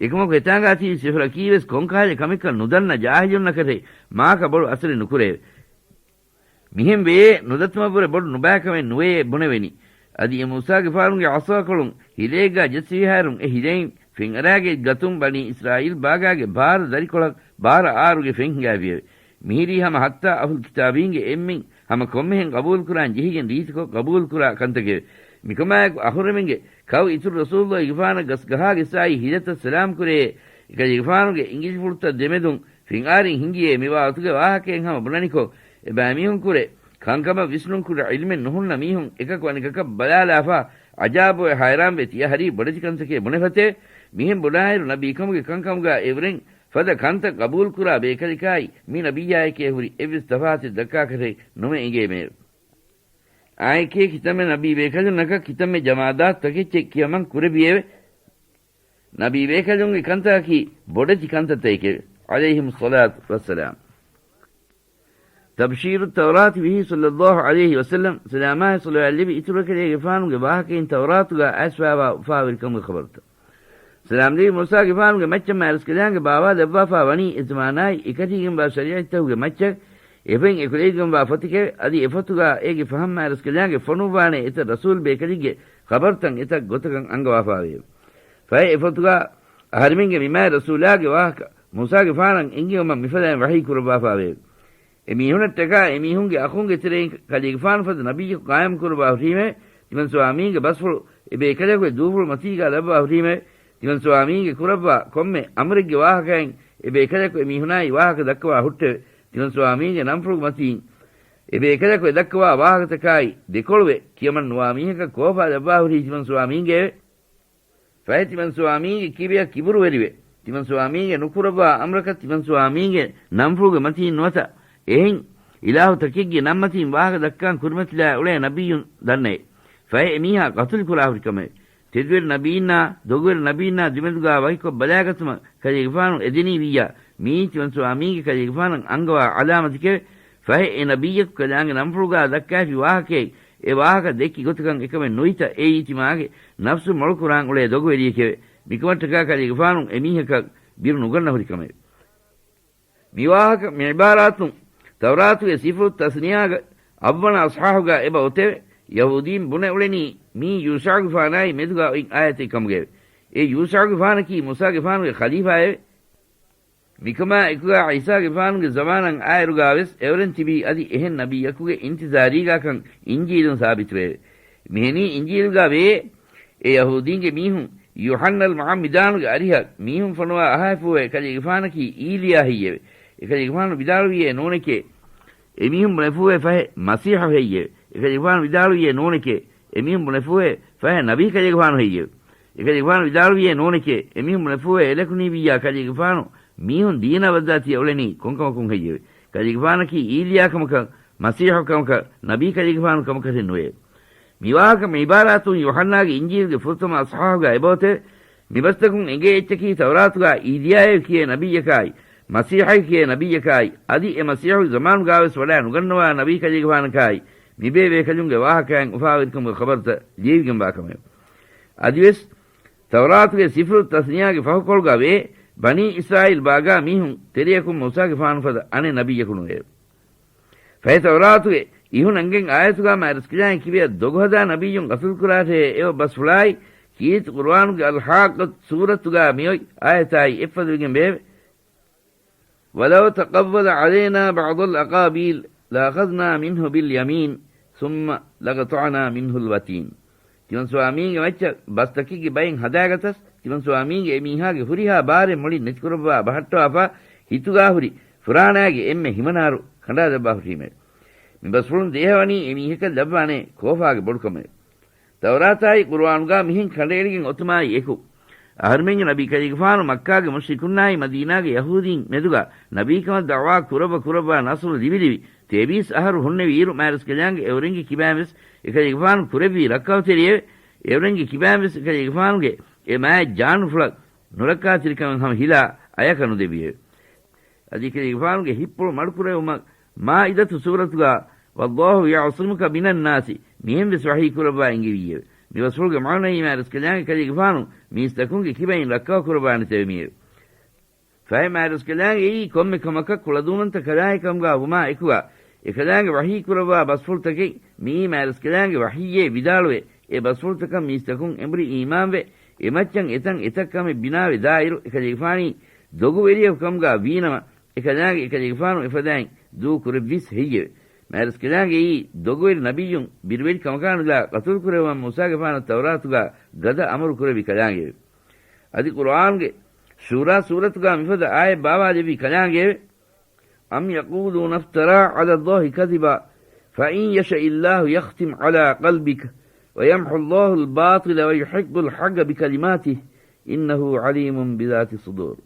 އެކަމަކު އެތާނގާ ތިބި ސިހުރަކީވެސް ކޮންކަހަލަ ކަމެއްކަން ނުދަންނަ ޖާހިލުންނަކަށެއް މާކަ ބޮޑު އަސަރެއް ނުކުރެއެވެ. މިހެން ވެޔޭ، ނުދަތުމަށްވުރެ ބޮޑު ނުބައިކަމެއް ނުވެޔޭ ބުނެވެނީ. އަދި އެ މޫސާގެފާނުގެ ޢަޞާކޮޅުން ހިލައެއްގާ ޖެއްސިފިހާއިރުން އެ ހިލައިން ފެންއަރާގަތް ގަތުން ބަނީ އިސްރާއީލް ބާގާގެ ބާރަ ދަރިކޮޅަށް ބާރަ އާރުގެ ފެން ހިނގާފިއެވެ. މިހިރީ ހަމަ ޙައްތާ އަހުލު ކިތާބީންގެ އެންމެން ހަމަ ކޮންމެހެން ގަބޫލުކުރާން ޖެހިގެން ރީތިކޮށް ގަބޫލުކުރާ ކަންތަކެވެ. މިކަމާއެކު އަހުރެމެންގެ ކައު އިތުރު ރަސޫލުއްލާހިގެފާނަށް ގަސްގަހާގެއްސާއި ހިލަތައް ސަލާމްކުރޭ، އެކަލޭގެފާނުގެ އިނގިލިފުޅުތައް ދެމެދުން ފިންއާރިން ހިނގިޔޭ މިވާ އޮތުގެ ވާހަކައެއް ހަމަ ބުނަނިކޮށް، އެބައިމީހުން ކުރެ ކަންކަމަށް ވިސްނުން ކުޑަ ޢިލްމެއް ނުހުންނަ މީހުން އެކަކު އަނެކަކަށް ބަލާލާފާ، ޢަޖާބުވެ ހައިރާންވެ ތިޔަ ހަރީ ބޮޑެތި ކަންތަކޭ ބުނެފަތެވެ. މިހެން ބުނާއިރު ނަބީކަމުގެ ކަންކަމުގާ އެއުރެން ފަދަ ކަންތައް ގަބޫލުކުރާ ބޭކަލަކާއި މި ނަބިއްޔާއެކޭ ހުރި އެއްވެސް ތަފާތެއް ދައްކާކަށެއް ނުމެ އެނގޭމެއެވެ. އާއެކޭ ކިތަންމެ ނަބީ ބޭކަލުންނަކަށް ކިތަންމެ ޖަމާދާތު ތަކެއްޗެއް ކިޔަމަން ކުރެއްވިއެވެ. ނަބީ ބޭކަލުންގެ ކަންތަކަކީ ބޮޑެތި ކަންތައްތަކެކެވެ. ޢަލައިހިމުއްޞަލާތު ވައްސަލާމް. ތަބްޝީރު ތައުރާތި ބިހި ޞައްލައްލާހު ޢަލައިހި ވަސައްލަމް، ސަލާމާއި ޞަލަވާތް ލިބި އިތުރު ކަލޭގެފާނުގެ ވާހަކައިން ތައުރާތުގާ އައިސްފާވާ އުފާވެރިކަމުގެ ޚަބަރުތައް. ސަލާމް ދެވި މޫސާގެފާނުގެ މައްޗަށް މާތްރަސްކަލާނގެ ބާވާލައްވާފާ ވަނީ އެ ޒަމާނާއި އެކަތީގެންވާ ޝަރީޢަތްތަކުގެ މައްޗަށް އެފައިން އެކުލެވިގެންވާ ފޮތެކެވެ. އަދި އެ ފޮތުގާ އޭގެ ފަހަމް މާތްރަސްކަލާނގެ ފޮނުއްވާނެ އެތައް ރަސޫލް ބޭކަލެއްގެ ޚަބަރުތައް އެތައް ގޮތަކަށް އަންގަވާފާވެއެވެ. ފަހެ އެ ފޮތުގާ އަހަރެމެންގެ މި މާތް ރަސޫލާގެ ވާހަކަ މޫސާގެފާނަށް އެންގެވުމަށް މިފަދައިން ވަޙީ ކުރައްވާފާވެއެވެ. އެ މީހުނަށްޓަކާ އެ މީހުންގެ އަޚުންގެ ތެރެއިން ކަލޭގެފާނު ފަދަ ނަބިއްޔަކު ޤާއިމް ކުރައްވާ ހުރީމެވެ. ތިމަން ސުވާމީގެ ބަސްފުޅު އެ ބޭކަލަކުގެ ދޫފުޅު މަތީގާ ލައްވާ ހުރީމެވެ. ތިމަން ސުވާމީގެ ކުރައްވާ ކޮންމެ އަމުރެއްގެ ވާހަކައިން އެ ބޭކަލަކު އެ މީހުނާއި ވާހަކަ ދައްކަވާ ހުއްޓެވެ. ތިމަން ސުވާމީގެ ނަންފުޅުގެ މަތީން އެ ބޭކަލަކު އެ ދައްކަވާ ވާހަކަތަކާއި ދެކޮޅުވެ ކިޔަމަން ނުވާ މީހަކަށް ކޯފާ ލައްވާ ހުރީ ތިމަން ސުވާމީގެއެވެ. ފަހެ ތިމަން ސުވާމީގެ ކިބަޔަށް ކިބުރުވެރިވެ، ތިމަން ސުވާމީގެ ނުކުރައްވާ އަމުރަކަށް ތިމަން ސުވާމީގެ ނަންފުޅުގެ މަތީން ނުވަތަ އެހެން އިލާހުތަކެއްގެ ނަންމަތީން ވާހަކަ ދައްކާން ކުރިމަތިލާ އުޅޭ ނަބިއްޔުން ދަންނައެވެ. ފަހެ އެމީހާ ޤަތުލު ކުރާ ހުރިކަމެވެ. ތެދުވެރި ނަބީންނާ، ދޮގުވެރި ނަބީންނާ ދެމެދުގާ ވަކިކޮށް ބަލާގަތުމަށް ކަލޭގެފާނު އެދެނީ ވިއްޔާ، މިއީ ތިމަން ސުވާމީގެ ކަލޭގެފާނަށް އަންގަވާ ޢަލާމަތެކެވެ. ފަހެ އެ ނަބިއްޔަކު ކަލާނގެ ނަންފުޅުގާ ދައްކާފި ވާހަކައެއް އެ ވާހަކަ ދެއްކި ގޮތަކަށް އެކަމެއް ނުވިތަ، އެއީ ތިމާގެ ނަފްސު މޮޅުކުރާން އުޅޭ ދޮގުވެރިއެކެވެ. މިކަމަށްޓަކާ ކަލޭގެފާނު އެމީހަކަށް ބިރު ނުގަންނަ ހުރިކަމެވެ. މިވާހަކަ މިޢިބާރާތުން ތައުރާތުގެ ސިފްރު ތަސްނިޔާގެ އަށްވަނަ އަޞްޙާޙުގާ އެބަ އޮތެވެ. ޔަހޫދީން ބުނެ އުޅެނީ މީ ޔޫޝަޢުގެފާނާއި މެދުގާ އޮތް އާޔަތެއް ކަމުގައެވެ. އެ ޔޫޝަޢުގެފާނަކީ މޫސާގެފާނުގެ ޚަލީފާއެވެ. މިކަމާ އެކުގާ ޢީސާގެފާނުގެ ޒަމާނަށް އާއިރުގާވެސް އެއުރެން ތިބީ އަދި އެހެން ނަބިއްޔަކުގެ އިންތިޒާރީގާކަން އިންޖީލުން ސާބިތުވެއެވެ. މިހެނީ އިންޖީލުގާ ވެޔޭ، އެ ޔަހޫދީންގެ މީހުން ޔޫޙަންނަލް މުޢައްމިދާނުގެ އަރިހަށް މީހުން ފޮނުވާ އަހާފޫވެ ކަލޭގެފާނަކީ އީލިޔާ ހެއްޔެވެ؟ އެކަލޭގެފާނު ވިދާޅުވިއޭ ނޫނެކޭ. އެމީހުން ބުނެފޫވޭ ފަހެ މަސީޙު ހެއްޔެވެ؟ އެކަލޭގެފާނު ވިދާޅުވިއޭ ނޫނެކޭ. އެމީހުން ބުނެފޫވޭ ފަހެ ނަބީ ކަލޭގެފާނު ހެއްޔެވެ؟ އެކަލޭގެފާނު ވިދާޅުވިއޭ ނޫނެކޭ. އެމީހުން ބުނެފޫވޭ އެލަކުނީ ވިއްޔާ ކަލޭގެފާނު މީހުން ދީނާ ވައްދާ ތިޔަ އުޅެނީ ކޮންކަމަކުން ހެއްޔެވެ؟ ކަލޭގެފާނަކީ އީލިޔާ ކަމަކަށް، މަސީޙު ކަމަކަށް، ނަބީ ކަލޭގެފާނު ކަމަކަށް ނުވެއެވެ. މިވާހަކަ މިޢިބާރާތުން ޔޫޙަންނާގެ އިންޖީލުގެ ފުރަތަމަ އަޞްޙާޙުގާ އެބައޮތެވެ. މިބަސްތަކުން އެނގޭ އެއްޗަކީ ތައުރާތުގާ އީލިޔާއޭ ކިޔޭ ނަބިއްޔަކާއި، މަސީޙޭ ކިޔޭ ނަބިއްޔަކާއި، އަދި އެ މަސީޙުގެ ޒަމާނުގާވެސް ވަޑާ ނުގަންނަވާ ނަބީ ކަލޭގެފާނަކާއި، މިބޭބޭކަލުންގެ ވާހަކައިން އުފާވެރިކަމުގެ ޚަބަރުތައް ލިޔެވިގެންވާ ކަމެވެ. އަދިވެސް ތައުރާތުގެ ސިފްރު ތަސްނިޔާގެ ފަހުކޮޅުގާ ވޭ، ބަނީ އިސްރާއީލް ބާގާ މީހުން ތެރެޔަކުން މޫސާގެފާނު ފަދަ އަނެއް ނަބިއްޔަކު ނުވެއެވެ. ފަހެ ތައުރާތުގެ އިހުން އަނގެން އާޔަތުގާ މާތްރަސްކަލާނގެ ކިބަޔަށް ދޮގުހަދާ ނަބިއްޔުން ޤަތުލުކުރާށޭ އެ ބަސްފުޅާއި، ކީރިތި ޤުރުއާނުގެ އަލްޙާއްޤަތު ސޫރަތުގާ މިއޮތް އާޔަތާއި އެއްފަދަވެގެން ވެއެވެ. ولو تقول علينا بعض الأقاويل لأخذنا منه باليمين ثم لقطعنا منه الوتين. ތިމަން ސުވާމީގެ މައްޗަށް ބަސްތަކެއްގެ ބައެއް ހަދާގަތަސް، ތިމަން ސުވާމީގެ އެމީހާގެ ހުރިހާ ބާރެއް މުޅިން ނެތިކުރައްވާ ބަހައްޓަވާފަ، ހިތުގާ ހުރި ފުރާނާގެ އެންމެ ހިމަނާރު ކަނޑާލައްވާ ހުށީމެވެ. މި ބަސްފުޅުން ދޭހަވަނީ އެމީހަކަށް ލައްވާނޭ ކޯފާގެ ބޮޑުކަމެވެ. ތައުރާތާއި ޤުރުއާނުގާ މިހެން ކަނޑައެޅިގެން އޮތުމާއި އެކު، އަހަރުމެންގެ ނަބީ ކަލޭގެފާނު މައްކާގެ މުޝްރިކުންނާއި މަދީނާގެ ޔަހޫދީން މެދުގާ ނަބީކަމަށް ދަޢުވާ ކުރައްވަ ކުރައްވާ ނަޞްރު ލިބި ލިބި ތޭވީސް އަހަރު ހުންނެވި އިރު މާތްރަސްކަލާނގެ އެއުރެންގެ ކިބާންވެސް އެކަލޭގެފާނު ކުރެއްވި ރައްކައުތެރިއެވެ. އެއުރެންގެ ކިބާންވެސް އެކަލޭގެފާނުގެ އެ މާތް ޖާނުފުޅަށް ނުރައްކާތެރިކަމެއް ހަމަ ހިލާ އަޔަކަށް ނުދެއްވިއެވެ. އަދި އެކަލޭގެފާނުގެ ހިއްޕުޅު މަޑުކުރެވުމަށް މާއިދަތު ސޫރަތުގާ والله يعصمك من الناس މިހެންވެސް ވަޙީ ކުރައްވާ އެންގެވީއެވެ. މި ބަސްފުޅުގެ މާނައީ މާތްރަސްކަލާނގެ ކަލޭގެފާނު މީސްތަކުންގެ ކިބައިން ރައްކާ ކުރައްވާނެތެވެ މިއެވެ. ފަހެ މާތްރަސްކަލާނގެ އެއީ ކޮންމެ ކަމަކަށް ކުޅަދުންވަންތަ ކަލާނގެ ކަމުގާ ވުމާ އެކުގާ، އެކަލާނގެ ވަޙީ ކުރައްވާ ބަސްފުޅުތަކެއް މިއީ މާތްރަސްކަލާނގެ ވަޙީއޭ ވިދާޅުވެ، އެ ބަސްފުޅުތަކަށް މީސްތަކުން އެނބުރި އީމާންވެ، އެމައްޗަށް އެތަން އެތައް ކަމެއް ބިނާވެ ދާއިރު، އެކަލޭގެފާނީ ދޮގުވެރިޔަކު ކަމުގާ ވީނަމަ، އެކަލާނގެ އެކަލޭގެފާނު އެފަދައިން ދޫ ކުރެއްވީސް ހެއްޔެވެ؟ މާތްރަސްކަލާނގެ އެއީ ދޮގުވެރި ނަބިއްޔުން ބިރުވެރި ކަމަކާނުލާ ޤަތުލު ކުރެއްވަން މޫސާގެފާނަށް ތައުރާތުގާ ގަދަ އަމުރު ކުރެއްވި ކަލާނގެއެވެ. އަދި ޤުރުއާންގެ ޝޫރާ ސޫރަތުގާ މިފަދަ އާޔަތް ބާވާލެއްވި ކަލާނގެއެވެ. أم يقولون افترى على الله كذبا فإن يشأ الله يختم على قلبك ويمحو الله الباطل ويحق الحق بكلماته إنه عليم بذات الصدور.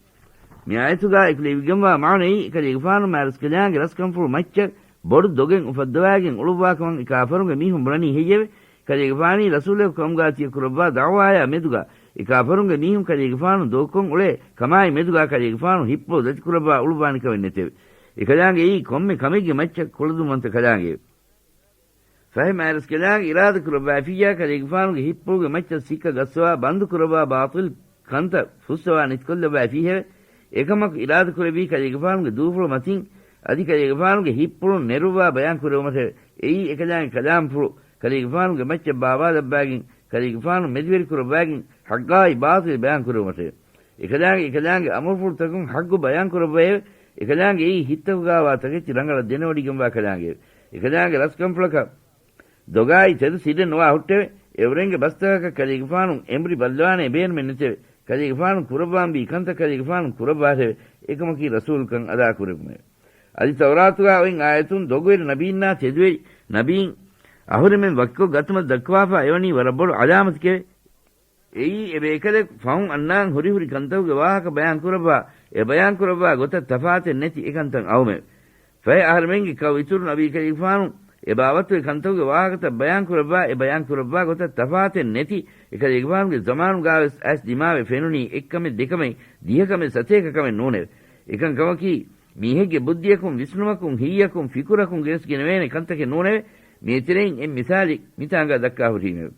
މި އާޔަތުގާ އެކުލެވިގެންވާ މާނައީ، އެކަލޭގެފާނު މާތްރަސްކަލާނގެ ރަސްކަންފުޅު މައްޗަށް ބޮޑު ދޮގެއް އުފައްދަވާގެން އުޅުއްވާކަމަށް އެ ކާފަރުންގެ މީހުން ބުނަނީ ހެއްޔެވެ؟ ކަލޭގެފާނީ ރަސޫލެއް ކަމުގާ ތިޔަ ކުރައްވާ ދަޢުވާޔާ މެދުގާ އެ ކާފަރުންގެ މީހުން ކަލޭގެފާނު ދޮގުކޮށް އުޅޭ ކަމާއި މެދުގާ ކަލޭގެފާނު ހިއްޕުޅު ދަތިކުރައްވާ އުޅުއްވާނެ ކަމެއް ނެތެވެ. އެކަލާނގެއީ ކޮންމެ ކަމެއްގެ މައްޗަށް ކުޅަދުންވަންތަ ކަލާނގެއެވެ. ފަހެ މާތްރަސްކަލާނގެ އިރާދަ ކުރައްވައިފިއްޔާ ކަލޭގެފާނުގެ ހިއްޕުޅުގެ މައްޗަށް ސިއްކަ ގައްސަވާ ބަންދު ކުރައްވާ ބާޠިލް ކަންތައް ފުއްސަވާ ނެތިކޮށްލައްވައިފީހެވެ. އެކަމަކު އިރާދަކުރެއްވީ ކަލޭގެފާނުގެ ދޫފުޅު މަތިން އަދި ކަލޭގެފާނުގެ ހިތްޕުޅުން ނެރުއްވާ ބަޔާންކުރެވުމަށެވެ. އެއީ އެކަލާނގެ ކަލާމްފުޅު ކަލޭގެފާނުގެ މައްޗަށް ބާވާލައްވާގެން، ކަލޭގެފާނު މެދުވެރިކުރައްވާގެން، ޙައްޤާއި ބާޠިލް ބަޔާންކުރެވުމަށެވެ. އެކަލާނގެ އެކަލާނގެ އަމުރުފުޅުތަކުން ޙައްޤު ބަޔާންކުރައްވައެވެ. އެކަލާނގެ އެއީ ހިތްތަކުގާވާ ތަކެއްޗި ރަނގަޅަށް ދެނެވޮޑިގެންވާ ކަލާނގެއެވެ. އެކަލާނގެ ރަސްކަންފުޅަކަށް ދޮގާއި ތެދު ސިއްރެއް ނުވާ ހުއްޓެވެ. އެއުރެންގެ ބަސްތަކަކަށް ކަލޭގެފާނު އެނބުރި ބައްލަވާނޭ ބޭނުމެއް ނެތެވެ. ކަލޭގެފާނު ކުރައްވާންވީ ކަންތައް ކަލޭގެފާނު ކުރައްވާށެވެ. އެކަމަކީ ރަސޫލުކަން އަދާކުރެވުމެވެ. އަދި ތައުރާތުގާ އޮތް އާޔަތުން ދޮގުވެރި ނަބީންނާ ތެދުވެރި ނަބީން އަހުރެމެން ވަކިކޮށް ގަތުމަށް ދައްކަވާފާ އެވަނީ ވަރަށް ބޮޑު ޢަލާމަތެކެވެ. އެއީ އެބޭކަލެއް ފަހުން އަންނާން ހުރިހުރި ކަންތަކުގެ ވާހަކަ ބަޔާންކުރައްވާ، އެ ބަޔާންކުރައްވާ ގޮތަށް ތަފާތެއް ނެތި އެކަންތައް އައުމެވެ. ފަހެ އަހަރެމެންގެ ކައު އިތުރު ނަބީ ކަލޭގެފާނު އެ ބާވަތުގެ ކަންތަކުގެ ވާހަކަތައް ބަޔާންކުރައްވާ، އެ ބަޔާންކުރައްވާ ގޮތަށް ތަފާތެއް ނެތި އެކަލޭގެފާނުގެ ޒަމާނުގާވެސް އައިސް ދިމާވެ ފެނުނީ އެއްކަމެއް ދެކަމެއް ދިހަކަމެއް ސަތޭކަކަމެއް ނޫނެވެ. އެކަން ކަމަކީ، މީހެއްގެ ބުއްދިއަކުން ވިސްނުމަކުން ހިތްޔަކުން ފިކުރަކުން ގެނެސްގެނެވޭނެ ކަންތަކެއް ނޫނެވެ. މީތެރެއިން އެއް މިސާލެއް މިތާނގާ ދައްކާ ހުރީމެވެ.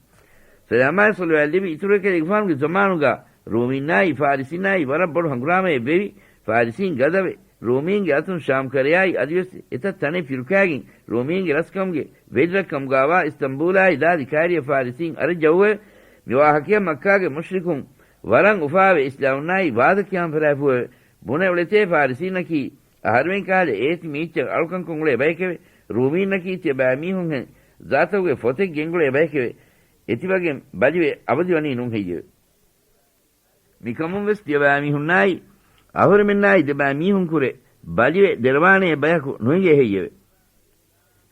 ސަލާމާއި ޞަލަވާތް ލެއްވި އިތުރު ކަލޭގެފާނުގެ ޒަމާނުގާ ރޫމީންނާއި ފާރިސީންނާއި ވަރަށް ބޮޑު ހަނގުރާމައެއް ވެވި. ފާރިސީން ގަދަވެ، ރޫމީންގެ އަތުން ޝާމް ކަރަޔާއި އަދިވެސް އެތައް ތަނެއް ފިރުކާގެން ރޫމީންގެ ރަސްކަމުގެ ވެލިރަށްކަމުގާވާ އިސްތަންބޫލާއި ލާދި ކާރިޔަ ފާރިސީން އަރައްޖައުވެ. މި ވާހަކަޔަށް މައްކާގެ މުޝްރިކުން ވަރަށް އުފާވެ އިސްލާމުންނާއި ވާދަ ކިޔާން ފަރާފުއެވެ. ބުނެ އުޅެތޭ ފާރިސީންނަކީ އަހަރެމެން ކަހަލަ އޭތި މީއްޗަށް އަޅުކަންކޮށް އުޅޭ ބަޔެކެވެ. ރޫމީންނަކީ ތިޔަބައިމީހުންހެން ޒާތަކުގެ ފޮތެއް ގެންގުޅޭ ބަޔެކެވެ. އެތިބަގެން ބަލިވެ އަބަދުވަނީ ނޫން ހެއްޔެވެ؟ މިކަމުން ވެސް ތިޔަބައިމީހުންނާއި އަހުރެމެންނާއި ދެބައިމީހުންކުރެ ބަލިވެ ދެރަވާނޭ ބަޔަކު ނުއިނގޭ ހެއްޔެވެ؟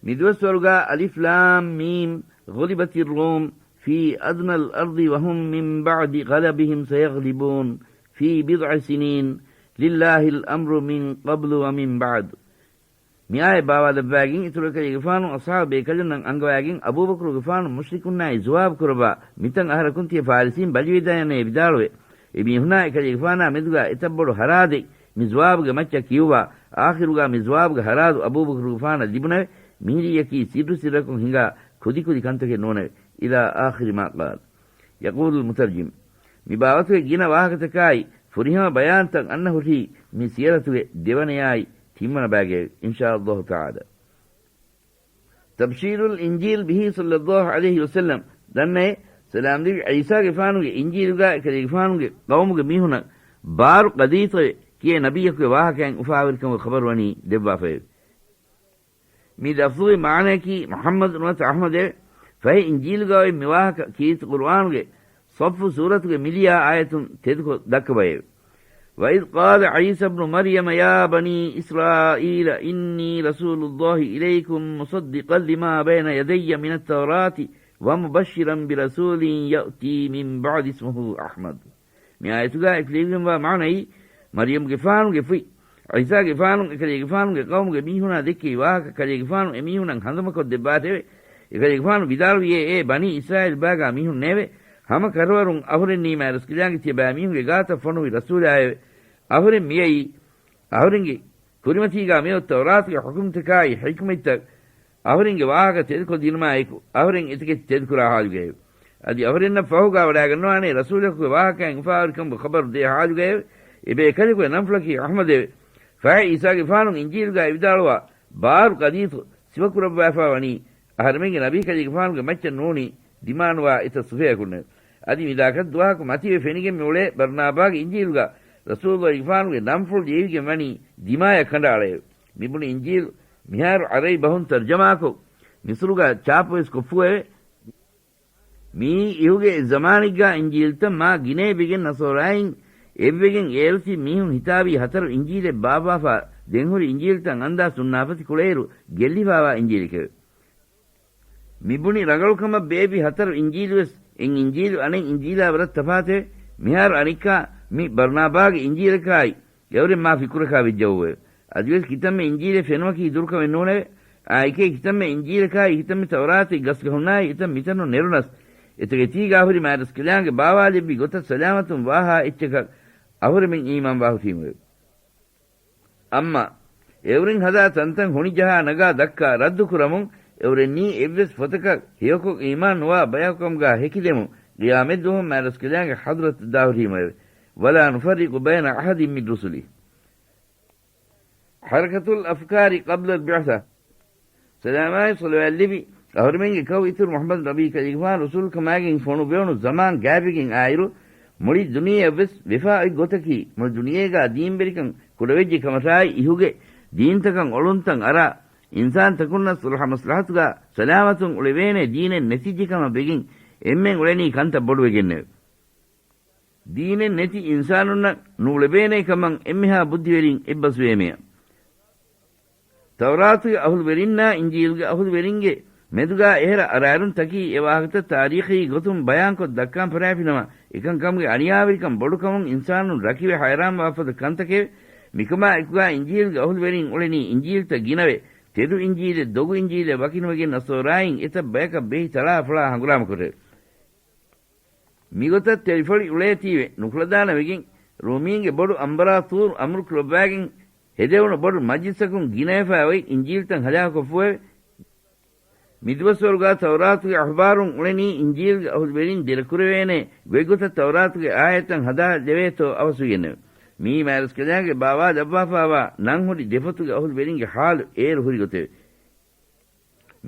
މިދުވަސްވަރުގާ އަލިފް ލާމް މީމް، غُلِبَتِ الرُّومُ فِي أَدْنَى الْأَرْضِ وَهُمْ مِنْ بَعْدِ غَلَبِهِمْ سَيَغْلِبُونَ فِي بِضْعِ سِنِينَ لِلَّهِ الْأَمْرُ مِنْ قَبْلُ وَمِنْ بَعْدُ. މިއާޔަތް ބާވާލައްވާގެން އިތުރު ކަލޭގެފާނު އަޞްޙާބު ބޭކަލުންނަށް އަންގަވާގެން އަބޫބަކުރުގެފާނު މުޝްރިކުންނާއި ޖަވާބު ކުރައްވާ، މިތަން އަހަރަކުން ތިޔަ ފާރިސީން ބަލިވެދާނޭ ވިދާޅުވެ. އެމީހުނާ އެކަލޭގެފާނާ މެދުގާ އެތައް ބޮޑު ހަރާދެއް މި ޖަވާބުގެ މައްޗަށް ކިޔުއްވާ، އާޚިރުގާ މި ޖަވާބުގެ ހަރާދު އަބޫބަކުރުގެފާނަށް ލިބުނެވެ. މިހިރީއަކީ ސިއްރު ސިއްރަކުން ހިނގާ ކުދިކުދި ކަންތަކެއް ނޫނެވެ. إِلَى آخِرِ مَا قَالَ. يَقُولُ الْمُتَرْجِمُ. މި ބާވަތުގެ ގިނަ ވާހަކަތަކާއި ފުރިހަމަ ބަޔާންތައް އަންނަ ހުރީ މި ސިޔަރަތުގެ ދެވަނަޔާއި ތިންވަނަ ބާގެއެވެ. إِنْ شَاءَ اللَّهُ تَعَالَى. تَبْشِيرُ الْإِنْجِيلِ بِهِ صَلَّى اللَّهُ عَلَيْهِ وَسَلَّمَ. ދަންނައޭ، ސަލާމް ލިބި ޢީސާގެފާނުގެ އިންޖީލުގާ އެކަލޭގެފާނުގެ ޤައުމުގެ މީހުނަށް ބާރު ޤަދީތޮއެ ކިޔޭ ނަބިއްޔަކުގެ ވާހަކައިން އުފާވެރިކަމުގެ ޚަބަރު ވަނީ ދެއްވާފައެވެ. މި ލަފްޒުގެ މާނަޔަކީ މުޙައްމަދު ނުވަތަ އަޙްމަދެވެ. ފަހެ އިންޖީލުގައި މި ވާހަކަ ކީރިތި ޤުރުއާނުގެ ޞައްފު ސޫރަތުގެ މިލިޔާ އާޔަތުން ތެދުކޮށް ދައްކަބައެވެ. وَإِذْ قَالَ عِيسَى ابْنُ مَرْيَمَ يَا بَنِي إِسْرَائِيلَ إِنِّي رَسُولُ اللَّهِ إِلَيْكُمْ مُصَدِّقًا لِمَا بَيْنَ يَدَيَّ مِنَ التَّوْرَاةِ وَمُبَشِّرًا بِرَسُولٍ يَأْتِي مِنْ بَعْدِي اسْمُهُ أَحْمَدُ. މި އާޔަތުގާ އެކުލެވިގެންވާ މާނައީ، މަރްޔަމްގެފާނުގެ ފުތް ޢީސާގެފާނު އެކަލޭގެފާނުގެ ޤައުމުގެ މީހުނާ ދެއްކެވި ވާހަކަ ކަލޭގެފާނު އެމީހުންނަށް ހަނދުމަކޮށްދެއްވާށެވެ. އެކަލޭގެފާނު ވިދާޅުވިއޭ، އޭ ބަނީ އިސްރާއީލް ބާގާ މީހުންނޭވެ! ހަމަ ކަށަވަރުން އަހުރެންނީ މާތްރަސްކަލާނގެ ތިޔަބައިމީހުންގެ ގާތަށް ފޮނުވި ރަސޫލާއެވެ. އަހުރެން މިއައީ، އަހުރެންގެ ކުރިމަތީގާ މިއޮތް ތައުރާތުގެ ޙުކުމްތަކާއި ޙިކްމަތްތައް އަހުރެންގެ ވާހަކަ ތެދުކޮށްދިނުމާއެކު، އަހުރެން އެތަކެތި ތެދުކުރާ ޙާލުގައެވެ. އަދި އަހުރެންނަށް ފަހުގާ ވަޑައިގަންނަވާނޭ ރަސޫލަކުގެ ވާހަކައިން އުފާވެރިކަމުގެ ޚަބަރު ދޭ ޙާލުގައެވެ. އެބޭކަލަކުގެ ނަންފުޅަކީ އަޙްމަދެވެ. ފަހެ ޢީސާގެފާނު އިންޖީލުގައި ވިދާޅުވާ ބާރު ޤަދީތު ސިފަކުރައްވާފާ ވަނީ އަހަރެމެންގެ ނަބީ ކަލޭގެފާނުގެ މައްޗަށް ނޫނީ ދިމާނުވާ އެތައް ސިފަޔަކުންނެވެ. އަދި މިދާކަށް ދުވަހަކު މަތިވެ ފެނިގެން މި އުޅޭ ބަރްނާބާގެ އިންޖީލުގަ ރަސޫލުގެފާނުގެ ނަންފުޅު ލިޔެވިގެން ވަނީ ދިމާޔަށް ކަނޑައަޅައެވެ. މިބުނި އިންޖީލު މިހާރު ޢަރަބި ބަހުން ތަރްޖަމާކޮށް، މިސުރުގަ ޗާޕުވެސް ކޮށްފުއެވެ. މިއީ އިހުގެ ޒަމާނެއްގަ އިންޖީލުތައް މާ ގިނައެއްވެގެން ނަޞާރާއިން އެއްވެގެން އޭރުތި މީހުން ހިތާވީ ހަތަރު އިންޖީލެއް ބާއްވާފަ ދެންހުރި އިންޖީލުތައް އަންދާ ސުންނާފަތި ކުޅައިރު ގެއްލިފާވާ އިންޖީލެކެވެ. މިބުނި ރަނގަޅުކަމަށް ބޭއްވި ހަތަރު އިންޖީލުވެސް އެއް އިންޖީލު އަނެއް އިންޖީލާ ވަރަށް ތަފާތެވެ. މިހާރު އަނެއްކާ މި ބަރްނާބާގެ އިންޖީލަކާއި އެއުރެން މާ ފިކުރަކާ ވެއްޖައޫއެވެ. އަދިވެސް ކިތަންމެ އިންޖީލެއް ފެނުމަކީ ދުރުކަމެއް ނޫނެވެ. އާއެކޭ ކިތަންމެ އިންޖީލަކާއި ކިތަންމެ ތައުރާތެއް ގަސްގަހުންނާއި ކިތަން މިތަނުން ނެރުނަސް، އެތަކެތީގާ ހުރި މާތްރަސްކަލާނގެ ބާވާލެއްވި ގޮތަށް ސަލާމަތުން ވާހާ އެއްޗަކަށް އަހުރެމެން އީމާންވާ ހުށީމެވެ. އައްމާ، އެއުރެން ހަދާ ތަންތަން ހޮނިޖަހާ ނަގާ ދައްކާ ރައްދުކުރަމުން، އެއުރެންނީ އެއްވެސް ފޮތަކަށް ހެޔޮކޮށް އީމާން ނުވާ ބަޔަކުކަމުގާ ހެކިދެމުން، ޤިޔާމަތްދުވަހު މާތްރަސްކަލާނގެ ޙަޟްރަތަށް ދާހުރީމެވެ. ولا نفرق بين أحد من رسله. حركة الأفكار قبل البعثة. ސަލާމާއި ޞަލަވާތް ލިބި އަހުރެމެންގެ ކައު އިތުރު މުޙައްމަދު ނަބީ ކަލޭގެފާނު ރުސުލުކަމާގެން ފޮނުއްވެވުނު ޒަމާން ގާތްވެގެން އާއިރު، މުޅި ދުނިޔެއަށްވެސް ވެފާ އޮތް ގޮތަކީ، މުޅި ދުނިޔޭގާ ދީންވެރިކަން ކުޑަވެއްޖެ ކަމަށާއި، އިހުގެ ދީންތަކަށް އޮޅުންތައް އަރާ، އިންސާންތަކުންނަށް ޞުލްޙަ މަސްލަޙަތުގާ ސަލާމަތުން އުޅެވޭނެ ދީނެއް ނެތިއްޖެ ކަމަށް ވެގެން، އެންމެން އުޅެނީ ކަންތައް ބޮޑުވެގެންނެވެ. ދީނެއް ނެތި އިންސާނުންނަށް ނޫޅެވޭނެ ކަމަށް އެންމެހާ ބުއްދިވެރިން އެއްބަސްވޭމެޔަ. ތައުރާތުގެ އަހުލުވެރިންނާ އިންޖީލްގެ އަހުލުވެރިންގެ މެދުގާ އެހެރަ އަރާރުންތަކީ އެ ވާހަކަތައް ތާރީޚީ ގޮތުން ބަޔާންކޮށް ދައްކާން ފަރާފިނަމަ، އެކަންކަމުގެ އަނިޔާވެރިކަން ބޮޑުކަމުން އިންސާނުން ރަކިވެ ހައިރާންވާފަދަ ކަންތަކެވެ. މިކަމާ އެކުގާ އިންޖީލްގެ އަހުލުވެރިން އުޅެނީ އިންޖީލްތައް ގިނަވެ، ތެދު އިންޖީލެއް ދޮގު އިންޖީލެއް ވަކިނުވެގެން ނަޞާރާއިން އެތައް ބަޔަކަށް ބެހި ތަޅާފޮޅާ ހަނގުރާމަކުރެވެ. މިގޮތަށް ތެރިފޮޅި އުޅޭތީވެ ނުކުޅަދާނަވެގެން، ރޫމީންގެ ބޮޑު އަނބަރާޠޫރު އަމުރު ކުރައްވާގެން ހެދެވުނު ބޮޑު މަޖްލިސަކުން ގިނަވެފަ އޮތް އިންޖީލްތައް ހަލާކުކޮށްފައެވެ. މިދުވަސްވަރުގާ ތައުރާތުގެ އަހުބާރުން އުޅެނީ އިންޖީލްގެ އަހުލުވެރިން ދެރަކުރެވޭނެ ގޮތްގޮތަށް ތައުރާތުގެ އާޔަތްތައް ހަދާ ދެވޭތޯ އަވަސްވެގެންނެވެ. މިއީ މާތްރަސްކަލާނގެ ބާވާލައްވާފައިވާ ނަންހުރި ދެފޮތުގެ އަހުލުވެރިންގެ ޙާލު އޭރު ހުރި ގޮތެވެ.